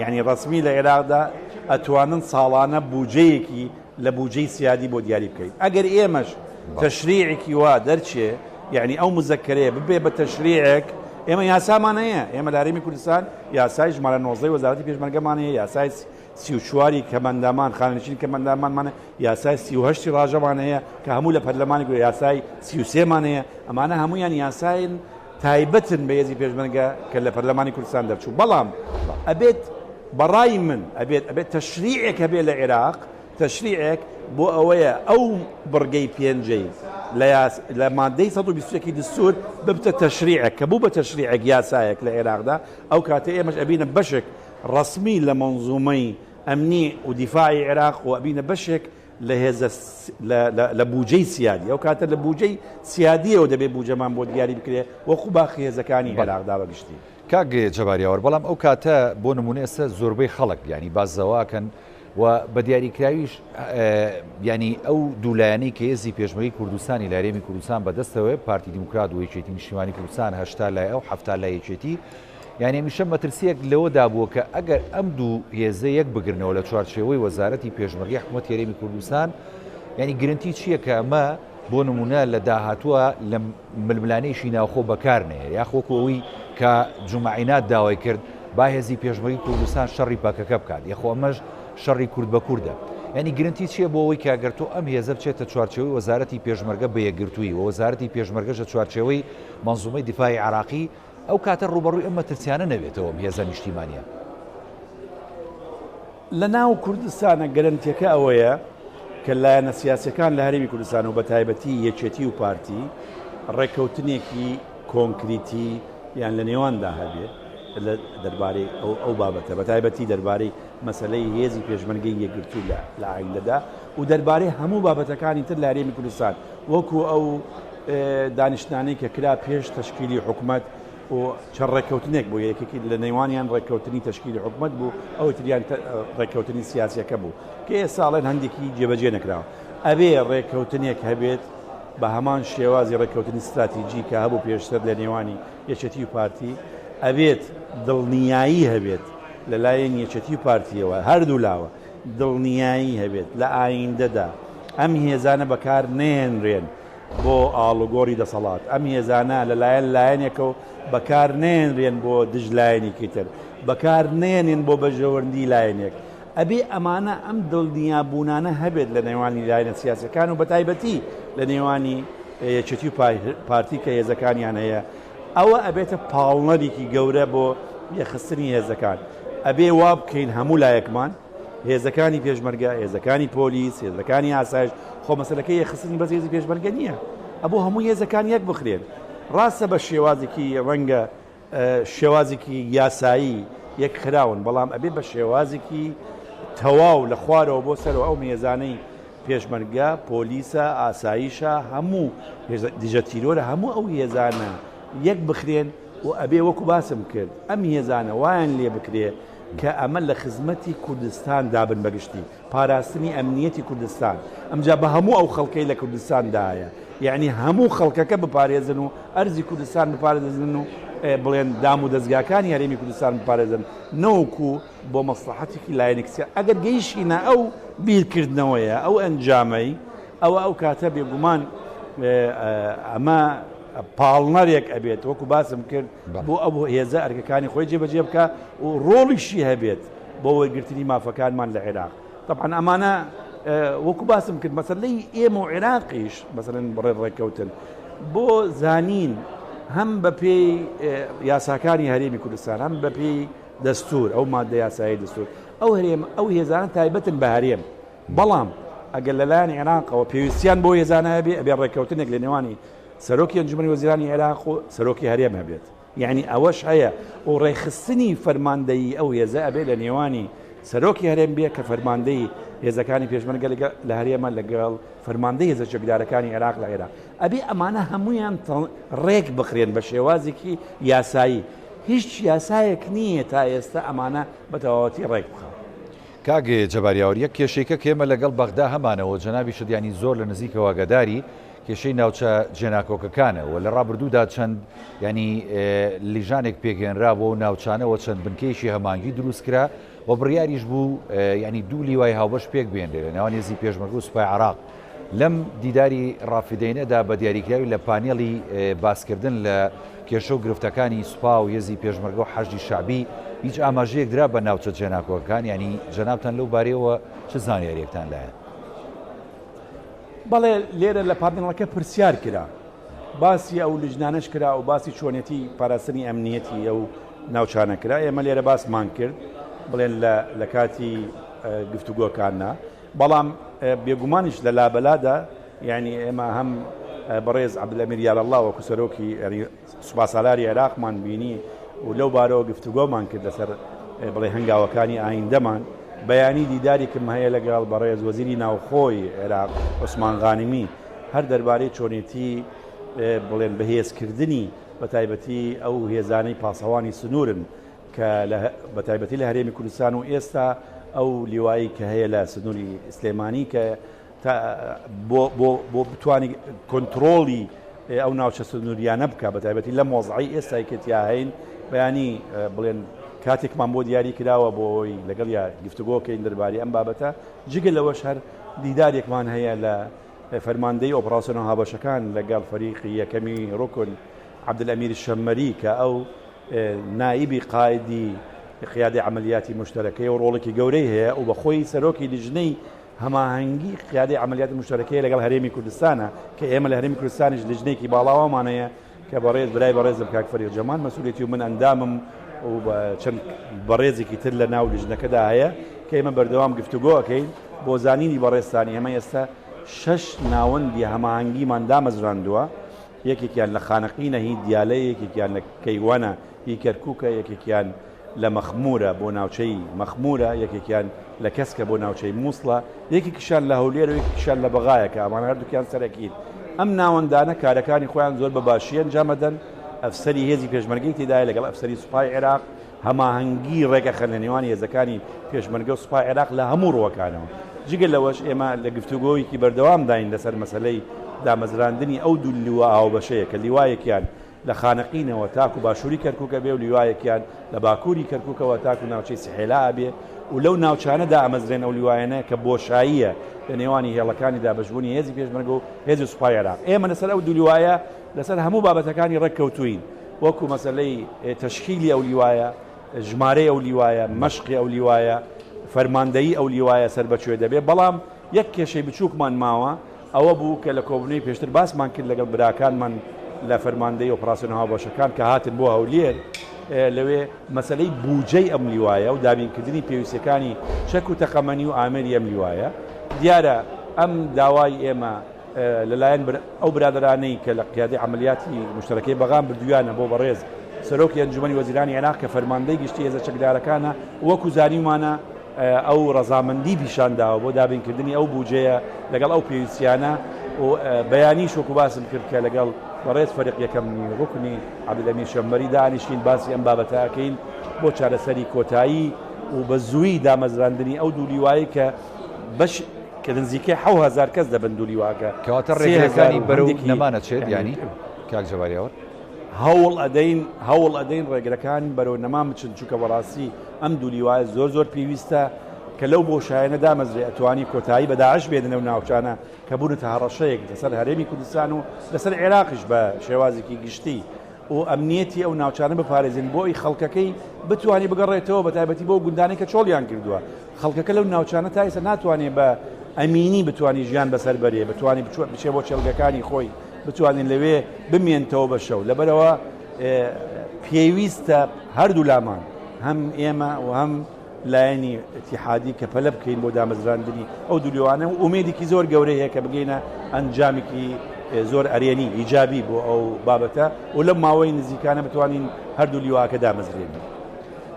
S2: یعنی ڕەسمی لە عێراقدا ئەتوانن ساڵانە بوجەیەکی لە بوجەی سیادی بۆ دیاری بکەین ئەگەر ئێمەش تەشریعێکی وا دەرچێ یعنی ئەو مزەکەرەیە ببێ بە تەشریعێک ئێمە یاسامان هەیە ئێمە لە هەرێمی کوردستان یاسای ژمارە 19 وەزارەتی پێشمەرگەمان هەیە یاسای 34 کەمەندامان خانەنشین کەمەندامانمان یاسای 38 ڕاژەمان هەیە کە هەموو لە پەرلەمانی گوێ یاسای 33 مان هەیە ئەمانە هەمویان یاساین تایبەتن بە هێزی پێشمەرگە کە لە پەرلەمانی کوردستان دەرچوو بەڵام ئەبێت بەڕای من ئەبێت ئەبێت تەشریعێک هەبێت لە عێراق تەشریعێک بۆ ئەوەیە ئەو بڕگەی پێنجەی لە یاس لە مادەی 121 دستور ببتە تەشریعێک کە بوو بە تەشریعێک یاسایەک لە عێراقدا ئەو کاتە ئێمەش ئەبینە بەشێک ڕەسمی لە مەنزومەی ئەمنی و دیفاعی عێراق و ئەبینە بەشێک لە هێزە لە بوجەی سیادی ئەو کاتە لە بوجەی سیادیەوە دەبێت بوجەمان بۆ دیاری بکرێ وەکو باقی هێزەکانی عێراقدا بە گشتی.
S1: کاک جەبار یاوەر بەڵام ئەو کاتە بۆ نمونە ئێستا زۆربەی خەڵک یانی باس زەوە ئەکەن و بە دیاریکراویش یانی ئەو دوو لایەنەی کە هێزی پێشمەرگەی کوردستانی لە هەرێمی کوردستان بەدەستەوەیە پارتی دیموکرات و یەکێتی نیشتیمانی کوردستان 80 لای ئەو 70 لای یەکێتی یانی هەمیشە مەترسیەک لەوەدا بووە کە ئەگەر ئەم دوو هێزە یەک بگرنەوە لە چوارچێوەی وەزارەتی پێشمەرگەی حکوومەتی هەرێمی کوردستان یعنی گرنتی چییە کە ئەمە بۆ نمونە لە داهاتووە لە ململانێیشی ناوخۆ بەکار نەیە یاخۆ وەکو ئەوەی کە جومعە عیناد داوای کرد با هێزی پێشمەرگەی کوردستان شەڕی پەکەکە بکات یەخۆ ئەمەش شەڕی کورد بە کوردە یعنی گرنتی چییە بۆ ئەوەی کە گەر تۆ ئەم هێزە بچێتە چوارچێوەی وەزارەتی پێشمەرگە بە یەکگرتوویی و وەزارەتی پێشمەرگەش لە چوارچێوەی مەنزومەی دیفاعی عێراقی ئەو کاتە ڕووبەڕووی ئەم مەترسیانە نەبێتەوە ئەم هێزە نیشتیمانیە.
S2: لە ناو کوردستانە گەرەنتیەکە ئەوەیە کە لایەنە سیاسیەکان لە هەرێمی کوردستان و بەتایبەتی یەکێتی و پارتی ڕێککەوتنێکی کۆنکریتی یان لە نێواندا هەبێ لە دەربارەی ئەو ئەو بابەتە بەتایبەتی دەربارەی مەسەلەی هێزی پێشمەرگەی یەکگرتوو لە لە ئایندەدا و دەربارەی هەموو بابەتەکانی تر لە هەرێمی کوردستان وەکو ئەو دانیشتنانەی کە کرا پێش تەشکیلی حکومەت و چەند ڕێککەوتنێک بوو، یەکێکی لە نێوانیان ڕێککەوتنی تەشکیلی حکومەت بوو، ئەوی تریان ڕێککەوتنی سیاسیەکە بوو کە ئێستا ئەڵێن هەندێکی جێبەجێ نەکراوە. ئەبێ ڕێککەوتنێک هەبێت بە هەمان شێوازی ڕێککەوتنی ستراتیجی کە هەبوو پێشتر لە نێوانی یەکێتی و پارتی، ئەبێت دڵنیایی هەبێت لە لایەن یەکێتی و پارتیەوە هەردوو لاوە دڵنیایی هەبێت لە ئایندەدا ئەم هێزانە بەکار نەهێنرێن بۆ ئاڵوگۆڕی دەسەڵات، ئەم هێزانە لەلایەن لایەنێکەوە بەکار نەیەنرێن بۆ دژ لایەنێکی تر، بەکار نەیەنێن بۆ بەرژەوەندی لایەنێک. ئەبێ ئەمانە ئەم دڵنیابوونانە هەبێت لە نێوانی لایەنە سیاسیەکان و بەتایبەتی لە نێوانی یەکێتی و پارتی کە هێزەکانیان هەیە، ئەوە ئەبێتە پاڵنەرێکی گەورە بۆ یەکخستنی هێزەکان. ئەبێ وا بکەین هەموو لایەکمان، هێزەکانی پێشمەرگە، هێزەکانی پۆلیس، هێزەکانی ئاسایش، خۆ مەسەلەکە یەکخستنی بەس هێزی پێشمەرگە نییە، ئەبوو هەموو هێزەکان یەک بخرێن. ڕاستە بە شێوازێکی ڕەنگە شێوازێکی یاسایی یەک خراون، بەڵام ئەبێ بە شێوازێکی تەواو لە خوارەوە بۆ سەرەوە ئەو هێزانەی پێشمەرگە، پۆلیسە، ئاسایشە، هەموو دژە تیرۆرە، هەموو ئەو هێزانە یەک بخرێن و ئەبێ وەکو باسم کرد ئەم هێزانە وایان لێ بکرێ کە ئەمە لە خزمەتی کوردستان دابن بە گشتی، پاراستنی ئەمنیەتی کوردستان، ئەمجا بە هەموو ئەو خەڵکەی لە کوردستان دایە، یەعنی هەموو خەڵکەکە بپارێزن و ئەرزی کوردستان بپارێزن و بڵێن دام و دەزگاکانی هەرێمی کوردستان بپارێزن نەوەکو بۆ مەسڵەحەتێکی لایەنێکی سیا ئەگەر گەیشینە ئەو بیرکردنەوەیە ئەو ئەنجامەی ئەوە ئەو کاتە بێگومان ئەمە پاڵنەرێک ئەبێت وەکو باسم کرد بۆ ئەو هێزە ئەرکەکانی خۆی جێبەجێ بکا و ڕۆڵیشی هەبێت بۆ وەرگرتنی مافەکانمان لە عێراق. تەبعەن ئەمانە وەکو باسم کرد مەسەلەی ئێمە و عێراقیش مەسەلەن بڕێ ڕێککەوتن بۆ زانین هەم بەپێی یاساکانی هەرێمی کوردستان هەم بەپێی دەستور ئەو مادە یاسایی دەستور ئەو هەرێم ئەو هێزانە تایبەتن بە هەرێم بەڵام ئەگەر لەلایەن عێراقەوە پێویستیان بۆ هێزانە هەبێ ئەبێ ڕێککەوتنێک لە نێوانی سەرۆکی ئەنجومەنی وەزیرانی عێراق و سەرۆکی هەرێم هەبێت یەعنی ئەوەش هەیە و ڕێکخستنی فەرماندەیی ئەو هێزە ئەبێ لە نێوانی سەرۆکی هەرێم بێ کە فەرماندەی هێزەکانی پێشمەرگە لە هەرێمە لەگەڵ فەرماندەی هێزە چەکدارەکانی عێراق لە عێراق ئەبێ ئەمانە هەمویان ڕێک بخرێن بە شێوازێکی یاسایی هیچ یاسایەک نییە تا ئێستا ئەمانە بە تەواوەتی ڕێک بخا.
S1: کاک جەبار یاوەر یەک کێشەیکە کە ئێمە لەگەڵ بەغدا هەمانەوە جەنابیشت یانی زۆر لە نزیکەوە ئاگاداری کێشەی ناوچە جێناکۆکەکانە و لە ڕابردوودا چەند یانی لیژانێک پێکهێنرا بۆ ناوچانە و چەند بنکەیەکی هەماهەنگی دروست کرا و بڕیاریش بوو یانی دوو لیوای هاوبەش پێک بێنرێ لە نێوان هێزی پێشمەرگە و سوپای عێراق لەم دیداری ڕافیدەینەدا بە دیاریکراوی لە پانێڵی باسکردن لە کێشە و گرفتەکانی سوپا و هێزی پێشمەرگە و حەشدی شەعبی هیچ ئاماژەیەک درا بە ناوچە جێناکۆکەکان یانی جەنابتان لەو بارەیەوە چ زانیاریەکتان لایە؟
S2: بەڵێ لێرە لە پانێڵەکە پرسیار کرا باسی ئەو لجنانەش کرا و باسی چۆنێتی پاراستنی ئەمنیەتی ئەو ناوچانە کرا ئێمە لێرە باسمان کرد بڵێن لە کاتی گفتوگۆکاننا بەڵام بێگومانیش لە لابەلادا یعنی ئێمە هەم بەڕێز عەبدولئەمیر یارەڵڵا وەکو سەرۆکی سوپاسالاری عێراقمان بینی و لەو بارەوە گفتوگۆمان کرد لەسەر بڵێ هەنگاوەکانی ئایندەمان بەیانی دیدارێکم هەیە لەگەڵ بەڕێز وەزیری ناوخۆی عێراق عوسمان غانمی هەر دەربارەی چۆنێتی بڵێن بەهێزکردنی بە تایبەتی ئەو هێزانەی پاسەوانی سنوورن کە بە تایبەتی لە هەرێمی کوردستان و ئێستا ئەو لیوایی کە هەیە لە سنووری سلێمانی کە بۆ بۆ بۆ بتوانانی کۆنتترۆڵی ئەو ناوچە سنووریانە بکە بە تایبەتی لەم وەزعی ئێستای کە تیا هەین بەیانی بڵێن کاتێکمان بۆ دیاری کراوە بۆ ئەوەی لەگەڵیا گفتوگۆ کەین دەربارەی ئەم بابەتە، جگە لەوەش هەر دیدارێکمان هەیە لە فەرماندەی ئۆپڕاسیۆنە هاوبەشەکان لەگەڵ فەریقی یەکەمی ڕوکن عەبدولئەمیر شەممەری کە ئەو نائیبی قائیدی قیادەی عەمەلیاتی موشتەرەکەیە و ڕۆڵێکی گەورەی هەیە و بەخۆی سەرۆکی لیژنەی هەماهەنگی قیادەی عەمەلیاتی موشتەرەکەیە لەگەڵ هەرێمی کوردستانە کە ئێمە لە هەرێمی کوردستانیش لیژنەیەکی باڵاوامان هەیە کە بەڕێز برای بەڕێزم کاک فەریق جەمال مەسئولیەتی و من ئەندامم و چەند بەڕێزێکی تر لە ناو لیژنەکەدا هەیە کە ئێمە بەردەوام گفتوگۆ ئەکەین بۆ زانینی بەڕێزتان ئێمە ئێستا شەش ناوەندی هەماهەنگیمان دامەزراندووە یەکێکیان لە خانەقینە هی دیالەیە، یەکێکیان لە کەیوانە هی کەرکوکە، یەکێکیان لە مەخمورە بۆ ناوچەی مەخمورە، یەکێکیان لە کەسکە بۆ ناوچەی موسڵە، یەکێکیشیان لە هەولێرە و یەکێکیشیان لە بەغایە کە ئەمانە هەردووکیان سەرەکین. ئەم ناوەندانە کارەکانی خۆیان زۆر بە باشی ئەنجام ئەدەن، ئەفسەری هێزی پێشمەرگەی تێدایە لەگەڵ ئەفسەری سوپای عێراق، هەماهەنگی ڕێکئەخەن لە نێوان هێزەکانی پێشمەرگە و سوپای عێراق لە هەموو ڕووەکانەوە. جگە لەوەش ئێمە لە گفتوگۆیەکی بەردەوامداین لەسەر مەسەلەی دامەزراندنی ئەو دوو لیوا هاوبەشەیە کە لیوایەکیان لە خانەقینەوە تاکو باشووری کەرکووک ئەبێ و لیوایەکیان لە باکووری کەرکووکەوە تاکو ناوچەی سحێلا ئەبێ و لەو ناوچانە دائەمەزرێن ئەو لیوایانە کە بۆشاییە لە نێوانی هێڵەکانی دابەشبوونی هێزی پێشمەرگە و هێزی سوپای عێراق. ئێمە لەسەر ئەو دوو لیوایە لەسەر هەموو بابەتەکانی ڕێککەوتووین. وەکو مەسەلەی تەشکیلی ئەو لیوایە، ژمارەی ئەو لیوایە، مەشقی ئەو لیوایە، فەرماندەیی ئەو لیوایە سەر بە کوێ دەبێ، بەڵام یەک کێشەی بچووکمان ماوە، ئەوە بوو کە لە کۆبوونەوەی پێشتر باسمان کرد لەگەڵ براکانمان لە فەرماندەیی ئۆپراسیۆنە هاوبەشەکان کە هاتن بۆ هەولێر، لەوێ مەسەلەی بوجەی ئەم لیوایە و دابینکردنی پێویستیەکانی چەک و تەقەمەنی و ئامێری ئەم لیوایە، دیارە ئەم داوای ئێمە لەلایەن ئەو برادەرانەی کە لە قیادەی عەمەلیاتی موشتەرەکەی بەغام بردوویانە بۆ بەڕێز سەرۆکی ئەنجومەنی وەزیرانی عێراق کە فەرماندەی گشتی هێزە چەکدارەکانە وەکو زانیومانە ئەو ڕەزامەندی پیشان داوە بۆ دابینکردنی ئەو بوجەیە لەگەڵ ئەو پێویستیانە و بەیانیش وەکو باسم کرد کە لەگەڵ بەڕێز فەریق یەکەمنی ڕوکنی عەبدولئەمیر شەممەری دانیشتین باسی ئەم بابەتە ئەکەین بۆ چارەسەری کۆتایی و بە زووی دامەزراندنی ئەو دوو لیوایەی کە بەش کە نزیکەی 7000 کەس دەبن دوو لیواکە
S1: کەواتە
S2: 3000
S1: ڕێگرەکانی
S2: و
S1: بەرەو
S2: هەندێکی
S1: نەمان ئەچێت
S2: یعنی
S1: یانی کاک جەبار یاوەر؟
S2: هەوڵ ئەدەین هەوڵ ئەدەین ڕێگرەکان بەرەو نەمان بچن چونکە بەڕاستی ئەم دوو لیوایە زۆر زۆر پێویستە کە لەو بۆشایەنە دامەزرێ ئەتوانی کۆتایی بە داعش بێنن لەو ناوچانە کە بوونەتە هەڕەشەیەک لەسەر هەرێمی کوردستان و لەسەر عێراقیش بە شێوازێکی گشتی و ئەمنیەتی ئەو ناوچانە بپارێزین بۆ ئەوی خەڵکەکەی بتوانێت بگەڕێتەوە بە تایبەتی بۆ گوندانەی کە چۆڵیان کردووە خەڵکەکە لەو ناوچانە تا ئێستا ناتوانێت بە ئەمینی بتوانێت ژیان بەسەر بەرێ، بتوانێت بچێ بۆ کێڵگەکانی خۆی، بتوانێت لەوێ بمێنتەوە بە شەو. لەبەرئەوە پێویستە هەردوو لامان هەم ئێمە و هەم لایەنی ئیتیحادی کە پەلە بکەین بۆ دامەزراندنی ئەو دوو لیوانە و ئومێدێکی زۆر گەورەی هەیە کە بگەینە ئەنجامێکی زۆر ئەرێنی ئیجابی بۆ ئەو بابەتە و لەم ماوەی نزیکانە بتوانین هەردوو لیواکە دامەزرێنین.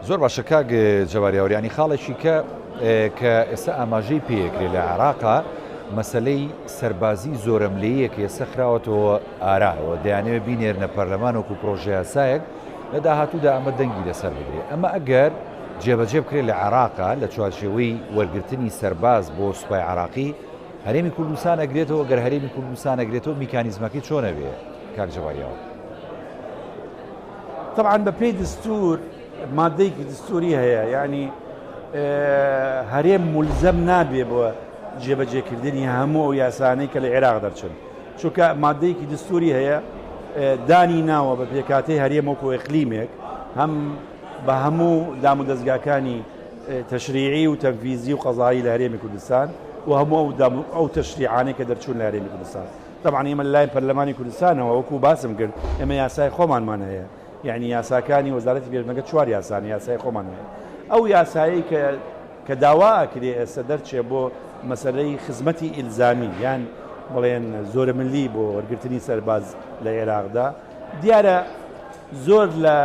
S1: زۆر باشە کاک جەبار یاوەر یانی خاڵێکی کە کە ئێستا ئاماژەی پێکرێ لە عێراقا مەسلەی سەربازی زۆرەملێیە کە ئێستا خراوەتەوە ئاراوە دەیانەوێت بینێرنە پەرلەمان وەکو پرۆژەیاسایەک لە داهاتوودا ئەمە دەنگی لەسەر بدرێ ئەمە ئەگەر جێبەجێ بکرێت لە عێراقا لە چوارچێوەی وەرگرتنی سەرباز بۆ سوپای عراقی هەرێمی کوردستان ئەگرێتەوە گەر هەرێمی کوردستان ئەگرێتەوە میکانیزمەکەی چۆنە بێ کاک جەبار یاوەر؟
S2: تەبعەن بە پێی دستور مادەیەکی دستوری هەیە یعنی هەرێم ملزەم نابێ بۆ جێبەجێکردنی هەموو ئەو یاسانەی کە لە عێراق دەرچن چونکە مادەیەکی دستوری هەیە دانی ناوە بە پێکاتەی هەرێم وەکو ئەقلیمێک هەم بە هەموو دام و دەستگاکانی تەشریعی و تەنفیزی و قەزایی لە هەرێمی کوردستان و هەموو ئەو تەشریعانەی کە دەرچوون لە هەرێمی کوردستان تەبعەن ئێمە لەلایەن پەرلەمانی کوردستانەوە وەکو باسم کرد ئێمە یاسای خۆمانمان هەیە یعنی یاساکانی وەزارەتی پێشمەرگە چوار یاسان یاسای خۆمان هەیە ئەو یاسایی کە کە داوا ئەکرێ ئێستا دەرچێ بۆ مەسەلەی خزمەتی ئیلزامی یان بڵێن زۆرەملی بۆ وەرگرتنی سەرباز لە عێراقدا دیارە زۆر لە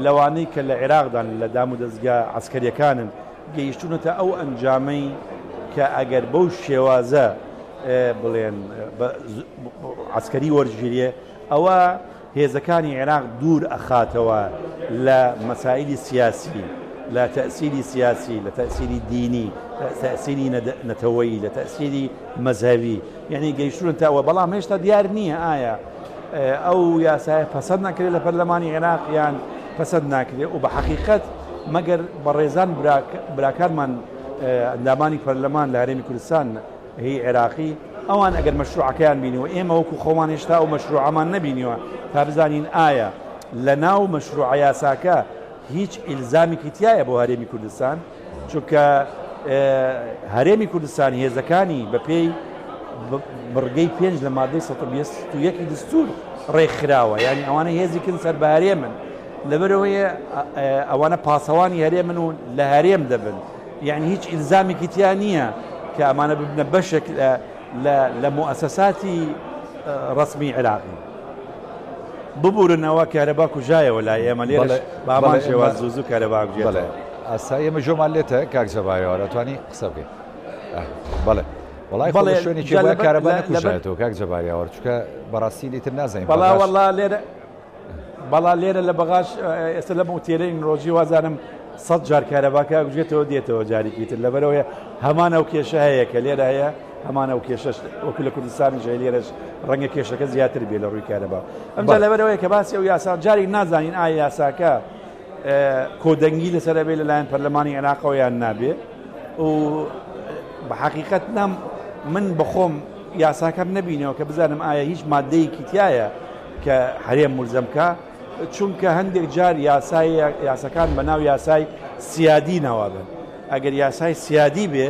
S2: لەوانەی کە لە عێراقدان لە دام و دەستگا عسکەریەکانن گەیشتونەتە ئەو ئەنجامەی کە ئەگەر بەو شێوازە بڵێن عەسکەری وەرگیرێ ئەوە هێزەکانی عێراق دوور ئەخاتەوە لە مەسائلی سیاسی لە تەسیری سیاسی لە تەسیری دینی تەسیری نەتەوەیی لە تەسیری مەزهەبی یعنی گەیشتون تاوە بەڵام هێشتا دیار نییە ئایا ئەو یاسایە پەسەند ناکرێت لە پەرلەمانی عێراق یان پەسەند ناکرێت و بە حەقیقەت مەگەر بەڕێزان براکانمان ئەندامانی پەرلەمان لە هەرێمی کوردستان هی عێراقی ئەوان ئەگەر مەشروعەکەیان بینیوە، ئێمە وەکو خۆمان هێشتا ئەو مەشروعەمان نەبینیوە تا بزانین ئایا لە ناو مەشروعە یاساکە هیچ ئیلزامێکی تیایە بۆ هەرێمی کوردستان، چونکە هەرێمی کوردستان هێزەکانی بەپێی بڕگەی پێنج لە مادەی 121 دستور ڕێکخراوە، یعنی ئەوانە هێزێکن سەر بە هەرێمن، لەبەرئەوەی ئەوانە پاسەوانی هەرێمن و لە هەرێم دەبن. یەعنی هیچ ئیلزامێکی تیا نییە کە ئەمانە ببنە بەشێک لە موئەسەساتی ڕەسمی عێراقی. ببورن ئەوە کارەبا کوژایەوە لای ئێمە لێرەش بە هەمان شێواز زوو زوو کارەبا کوژێتەوە.
S1: ئاسایی ئێمە گوێمان لێتە کاک جەبارەوە ئەتوانی قسە بکەی. بەڵێ وەڵای خۆ لە شوێنێکی وایە کارەبا نەکوژایەتەوە کاک جەباریاوەر چونکە بەڕاستی ئیتر نازانین
S2: بەڵا وەڵا لێرە بەڵا لێرە لە بەغاش ئێستا لەم ئوتێلەین ڕۆژی وازانم سە جار کارەباکە ئەگوژێتەوە دێتەوە جارێکی تر لەبەرەوەی هەمان ئەو کێشە هەیە کە لێرە هەیە هەمان ئەو کێشەش وەکو لە کوردستانی ژای لێرەش ڕەنگە کێشەکە زیاتر بێ لە ڕووی کارەبا ئەمجا لەبەرەوەی کە باسی ئەو یاسا جارێک نازانین ئایا یاساکە کۆدەنگی لەسەر ئەبێ لەلایەن پەرلەمانی عێراقەوە یان نابێ و بە حقیقت نام من بەخۆم یاساکەم نەبینەوە کە بزانم ئایا هیچ مادەیەکی تایە کە هەرێم مولزەم بکا، چونکە هەندێک جار یاسای یاسەکان بە ناو یاسای سیادی ناوابن، ئەگەر یاسای سیادی بێ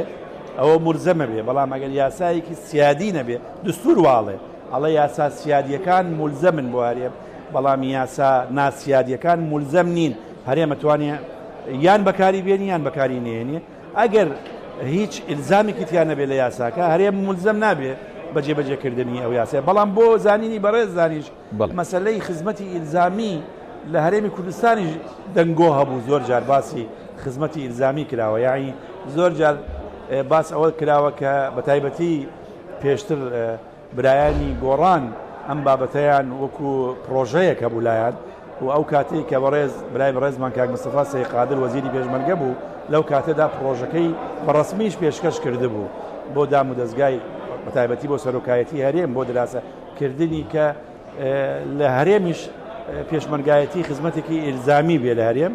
S2: ئەوە مولزەمە بێ، بەڵام ئەگەر یاسایەکی سیادی نەبێ دستور واڵێ ئەڵێ یاسا سیادیەکان مولزەمن بۆ هەرێم، بەڵام یاسا ناسیادیەکان مولزەم نین، هەرێم ئەتوانێ یان بەکاری بێنی یان بەکاری نێنێ. ئەگەر هیچ ئیلزامێکی تیا نەبێت لە یاساکە هەرێم مولزەم نابێ بە جێبەجێکردنی ئەو یاسایە بەڵام بۆ زانینی بەڕێزانیش مەسەلەی خزمەتی ئیلزامی لە هەرێمی کوردستانیش دەنگۆ هەبوو زۆر جار باسی خزمەتی ئیلزامی کراوە یاعنی زۆر جار باس ئەوە کراوە کە بە تایبەتی پێشتر برایانی گۆڕان ئەم بابەتەیان وەکو پڕۆژەیەک هەبوو لایان و ئەو کاتەی کە بەڕێز برای بەڕێزمان کاک مستەفا سەی قادر وەزیری پێشمەرگە بوو لەو کاتەدا پڕۆژەکەی بە ڕەسمیش پێشکەش کردبوو بۆ دام و دەزگای بەتایبەتی بۆ سەرۆکایەتی هەرێم بۆ دراسە کردنی کە لە هەرێمیش پێشمەرگایەتی خزمەتێکی ئیلزامی بێ لە هەرێم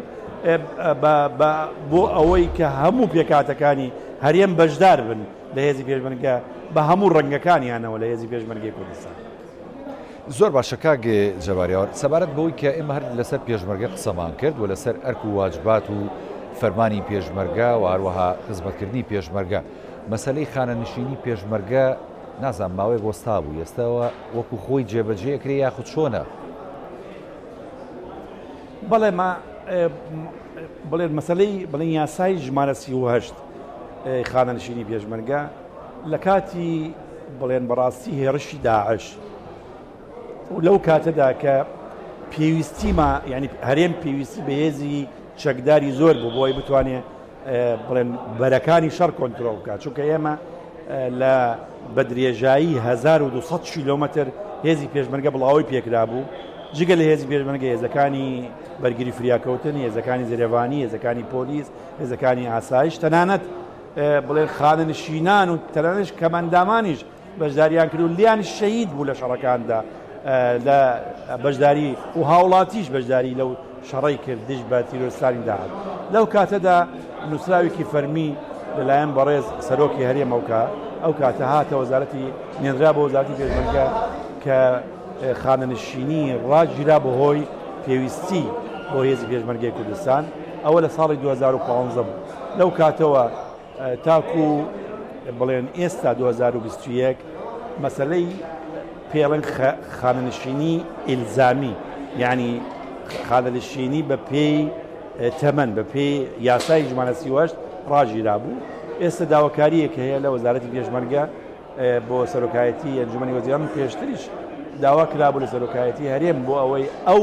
S2: بۆ ئەوەی کە هەموو پێکاتەکانی هەرێم بەشدار بن لە هێزی پێشمەرگە بە هەموو ڕەنگەکانیانەوە لە هێزی پێشمەرگەی کوردستان.
S1: زۆر باشە کاک جەبار یاوەر، سەبارەت بەوەی کە ئێمە هەر لەسەر پێشمەرگە قسەمان کرد و لەسەر ئەرک و واجبات و فەرمانی پێشمەرگە و هەروەها خزمەتکردنی پێشمەرگە، مەسەلەی خانەنشینی پێشمەرگە نازانم ماوەیەک وەستا بوو، ئێستاوە وەکو خۆی جێبەجێ ئەکرێ یاخود چۆنە؟
S2: بەڵێ ما بڵێن مەسەلەی بڵێن یاسای ژمارە 38 خانەنشینی پێشمەرگە لە کاتی بڵێن بەڕاستی هێڕشی داعش و لەو کاتەدا کە پێویستیما یعنی هەرێم پێویستی بەهێزی چەکداری زۆر بوو بۆی بتوانێت بڵێن بەرەکانی شەڕ کۆنترۆڵ بکات چونکە ئێمە لە بە درێژایی 1200 کیلۆمەتر هێزی پێشمەرگە بڵاوەی پێکرابوو جگە لە هێزی پێشمەرگە هێزەکانی بەرگری فریاکەوتن هێزەکانی زرێڤانی هێزەکانی پۆلیس هێزەکانی ئاسایش تەنانەت بڵێن خانەنشینان و تەنانەت کەمەندامانیش بەشداریان کرد و لیان شەهید بوو لە شەڕەکاندا لە بەشداری و هاوڵاتیش بەشداری لەو شەڕەی کرد دژ بە تیرۆرستانی داعش لەو کاتەدا نووسراوێکی فەرمی لەلایەن بەڕێز سەرۆکی هەرێمەوکە ئەو کاتە هاتە وەزارەتی نێنرا بۆ وەزارەتی پێشمەرگە کە خانەنشینی ڕاگیرا بەهۆی پێویستی بۆ هێزی پێشمەرگەی کوردستان ئەوە لە ساڵی 2015 بوو لەو کاتەوە تاکو بڵێن ئێستا 2021 مەسەلەی پێڵنگ خانەنشینی ئیلزامی یعنی خانەنشینی بە پێی تەمەن بە پێی یاسای ژمارە 38 ڕاگیرا بوو ئێستا داواکاریەک هەیە لە وەزارەتی پێشمەرگە بۆ سەرۆکایەتی ئەنجومەنی وەزیران پێشتریش داوا کرابوو لە سەرۆکایەتی هەرێم بۆ ئەوەی ئەو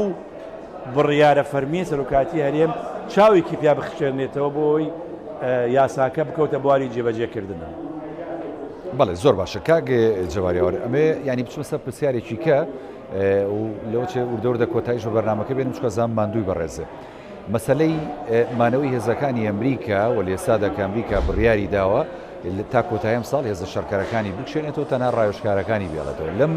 S2: بڕیارە فەرمیە سەرۆکایەتی هەرێم چاوێکی پیا بخشێنێتەوە بۆ ئەوەی یاساکە بکەوتە بواری جێبەجێکردنەوە.
S1: بەڵێ زۆر باشە کاک جەباریاوەر ئەمێ ینی بچمە سەر پرسیارێکی کە و لەوە چێ وردە وردە کۆتاییش بە بەرنامەکە بێنم چکە زام ماندووی بەڕێزێ مەسەلەی مانەوەی هێزەکانی ئەمریکا و لە ئێستادا کە ئەمریکا بڕیاری داوە تا کۆتایی ئەمساڵ هێزە شەڕکەرەکانی بکشێنێتەوە تەنها ڕاوێژکارەکانی بێڵێتەوە لەم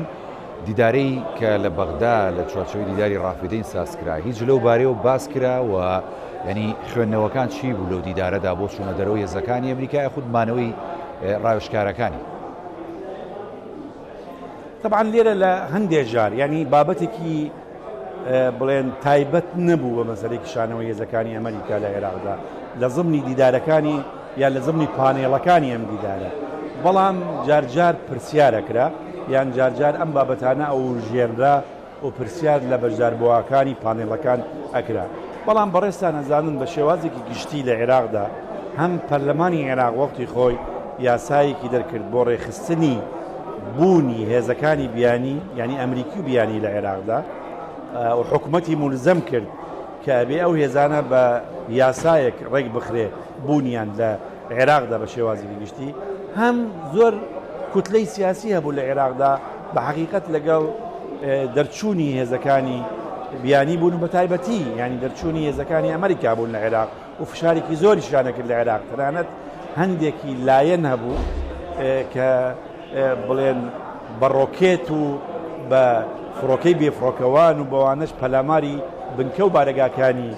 S1: دیدارەی کە لە بەغدا لە چوارچێوەی دیداری ڕافیدەین ساز کرا هیچ لەو بارەیەوە باس کرا و یعنی خوێندنەوەکان چی بوو لەو دیدارەدا بۆ چوونە دەرەوەی هێزەکانی ئەمریکا یاخود مانەوەی ڕاوێژکارەکانی؟
S2: تەبعەن لێرە لە هەندێ جار یعنی بابەتێکی بڵێن تایبەت نەبوو بە مەسەلەی کشانەوەی هێزەکانی ئەمریکا لە عێراقدا لە زمنی دیدارەکانی یان لە زمنی پانێڵەکانی ئەم دیدارە بەڵام جارجار پرسیارەکرا یان جارجار ئەم بابەتانە ئەوژێنرا و پرسیار لە بەشداربووەکانی پانێڵەکان ئەکرا. بەڵام بەڕێزتان ئەزانن بە شێوازێکی گشتی لە عێراقدا هەم پەرلەمانی عێراق وەختی خۆی یاسایەکی دەرکرد بۆ ڕێکخستنی بوونی هێزەکانی بیانی یعنی ئەمریکی و بیانی لە عێراقدا و حکومەتی مولزەم کرد کە ئەبێ ئەو هێزانە بە یاسایەک ڕێک بخرێ بوونیان لە عێراقدا بە شێوازێکی گشتی هەم زۆر کوتلەی سیاسی هەبوو لە عێراقدا بە حەقیقەت لەگەڵ دەرچوونی هێزەکانی بیانی بوون و بە تایبەتی ینی دەرچوونی هێزەکانی ئەمریکا بوون لە عێراق و فشارێکی زۆریشیانە کرد لە عێراق تەنانەت هەندێکی لایەن هەبوو کە بڵێن بە ڕۆکێت و بە فڕۆکەی بێفڕۆکەوان و بەوانەش پەلاماری بنکە و بارەگاکانی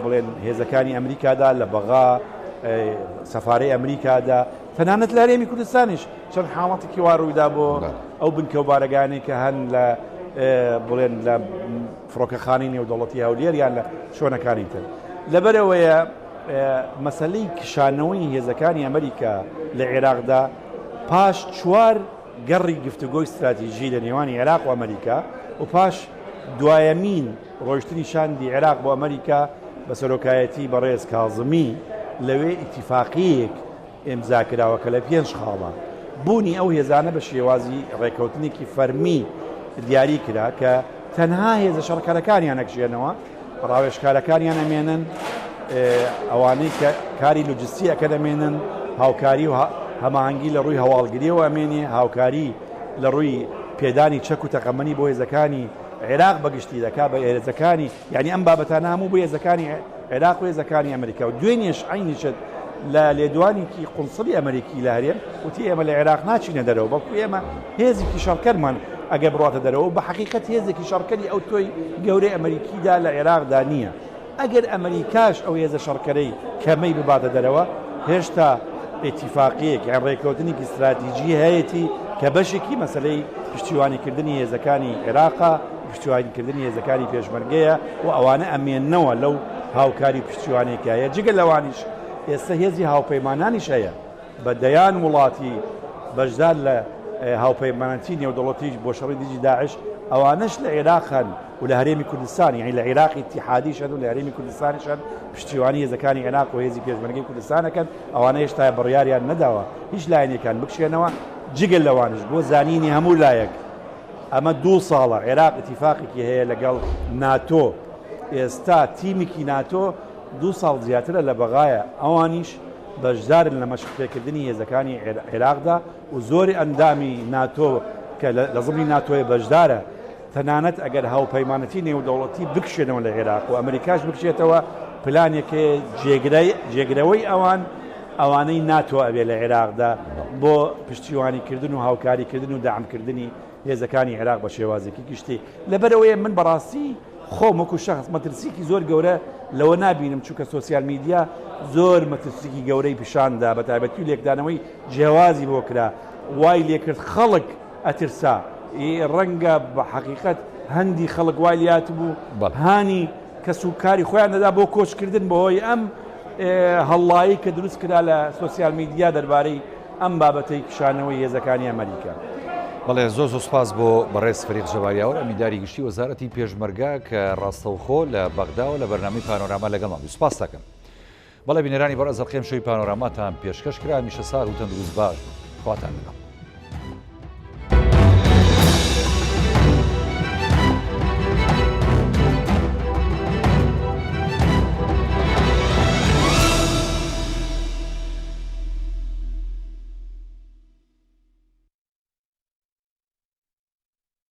S2: بڵێن هێزەکانی ئەمریکادا لە بەغا سەفارەی ئەمریکادا تەنانەت لە هەرێمی کوردستانیش چەند حاڵەتێکی وا ڕوویدا بۆ ئەو بنکە و بارەگانەی کە هەن لە بڵێن لە فڕۆکەخانەی نێودەوڵەتی هەولێر یان لە شوێنەکانی تر لەبەرەوەیە مەسلەی کشانەوەی هێزەکانی ئەمریکا لە عێراقدا پاش چوار گەڕی گفتوگۆی ستراتیژی لە نێوانی عێراق و ئەمریکا و پاش دوایەمین ڕۆیشتنی شاندی عێراق بۆ ئەمریکا بە سەرۆکایەتی بەڕێز کازمی، لەوێ ئیتیفاقیەیەک ئیمزا کراوە کە لە پێنج خاڵە بوونی ئەو هێزانە بە شێوازی ڕێککەوتنێکی فەرمی دیاری کرا کە تەنها هێزە شەڕکەرەکانیان ئەکشێنەوە، ڕاوێژکارەکانیان ئەمێنن، ئەوانەی کە کاری لۆجستی ئەکەن ئەمێنن، هاوکاری و هەماهەنگی لە ڕووی هەواڵگریەوە ئەمێنێ، هاوکاری لە ڕووی پێدانی چەک و تەقەمەنی بۆ هێزەکانی عێراق بە گشتی دەکا بە هێزەکانی یعنی ئەم بابەتانە هەموو بۆ هێزەکانی عێراق و هێزەکانی ئەمریکا و دوێنێش عەینی شت لە لێدوانێکی قونسڵی ئەمریکی لە هەرێم وتی ئێمە لە عێراق ناچینە دەرەوە بەڵکو ئێمە هێزێکی شەڕکەرمان ئەگەر بڕاتە دەرەوە بە حەقیقەت هێزێکی شەڕکەری ئەو تۆی گەورەی ئەمریکیدا لە عێراقدا نییە. ئەگەر ئەمریکاش ئەو هێزە شەڕکەرەی کەمەی بباتە دەرەوە، هێشتا ئیتیفاقییەک یان ڕێککەوتنێکی ستراتیجی هەیەتی کە بەشێکی مەسەلەی پشتیوانیکردنی هێزەکانی عێراقە، پشتیوانیکردنی هێزەکانی پێشمەرگەیە و ئەوانە ئەمێننەوە لەو هاوکاری و پشتیوانیەی کە هەیە. جگە لەوانیش ئێستا هێزی هاوپەیمانانیش هەیە بە دەیان وڵاتی بەشدار لە هاوپەیمانەتی نێودەوڵەتیش بۆ شەڕی دژی داعش، ئەوانەش لە عێراق هەن و لە هەرێمی کوردستان، یانی لە عێراقی ئیتیحادیش هەن و لە هەرێمی کوردستانیش هەن، پشتیوانی هێزەکانی عێراق و هێزی پێشمەرگەی کوردستان ئەکەن، ئەوانە هێشتا بڕیاریان نەداوە هیچ لایەنێکیان بکشێنەوە، جگە لەوانیش بۆ زانینی هەموو لایەک ئەمە دوو ساڵە عێراق ئیتیفاقێکی هەیە لەگەڵ ناتۆ، ئێستا تیمێکی ناتۆ دوو ساڵ زیاترە لە بەغایە، ئەوانیش بەشدارن لە مەشقپێکردنی هێزەکانی عێراقدا و زۆری ئەندامی ناتۆ کە لە زمنی ناتۆیە بەشدارە، تەنانەت ئەگەر هاوپەیمانەتی نێودەوڵەتی بکشێنەوە لە عێراق و ئەمریکاش بکشێتەوە پلانێک هەیە جێگرەوەی ئەوان ئەوانەی ناتۆ ئەبێ لە عێراقدا بۆ پشتیوانیکردن و هاوکاریکردن و دەعمکردنی هێزەکانی عێراق بە شێوازێکی گشتی. لەبەرئەوەیە من بەڕاستی خۆم وەکو شەخس مەترسیکی زۆر گەورە لەوە نابینم چونکە سۆسیال میدیا زۆر مەترسیکی گەورەی پیشاندا بە تایبەتی و لێکدانەوەی جیاوازی بۆ کرا وای لێکرد خەڵک ئەترسا ڕەنگە بە حەقیقەت هەندی خەڵک وای لاتبوو هانی کەس و کاری خۆیان دەدا بۆ کۆچکردن بەهۆی ئەم هەڵڵایی کە دروست کرا لە سۆسیال میدیا دەربارەی ئەم بابەتەی کشانەوەی هێزەکانی ئەمەریکا.
S1: بەڵێ زۆر زۆر سوپاس بۆ بەڕێز فەریق جەبار یاوەر ئەمینداری گشتی وەزارەتی پێشمەرگە کە ڕاستەوخۆ لە بەغداوە لە بەرنامەی پانۆراما لەگەڵمان بوو سوپاس دەکەم. بەڵێ بینەرانی بەڕێز ئەڵقەی ئەمشەوی پانۆراماتان پێشکەش کرا هەمیشە ساغ و تەندروست باش بن خواتان لەگەڵ.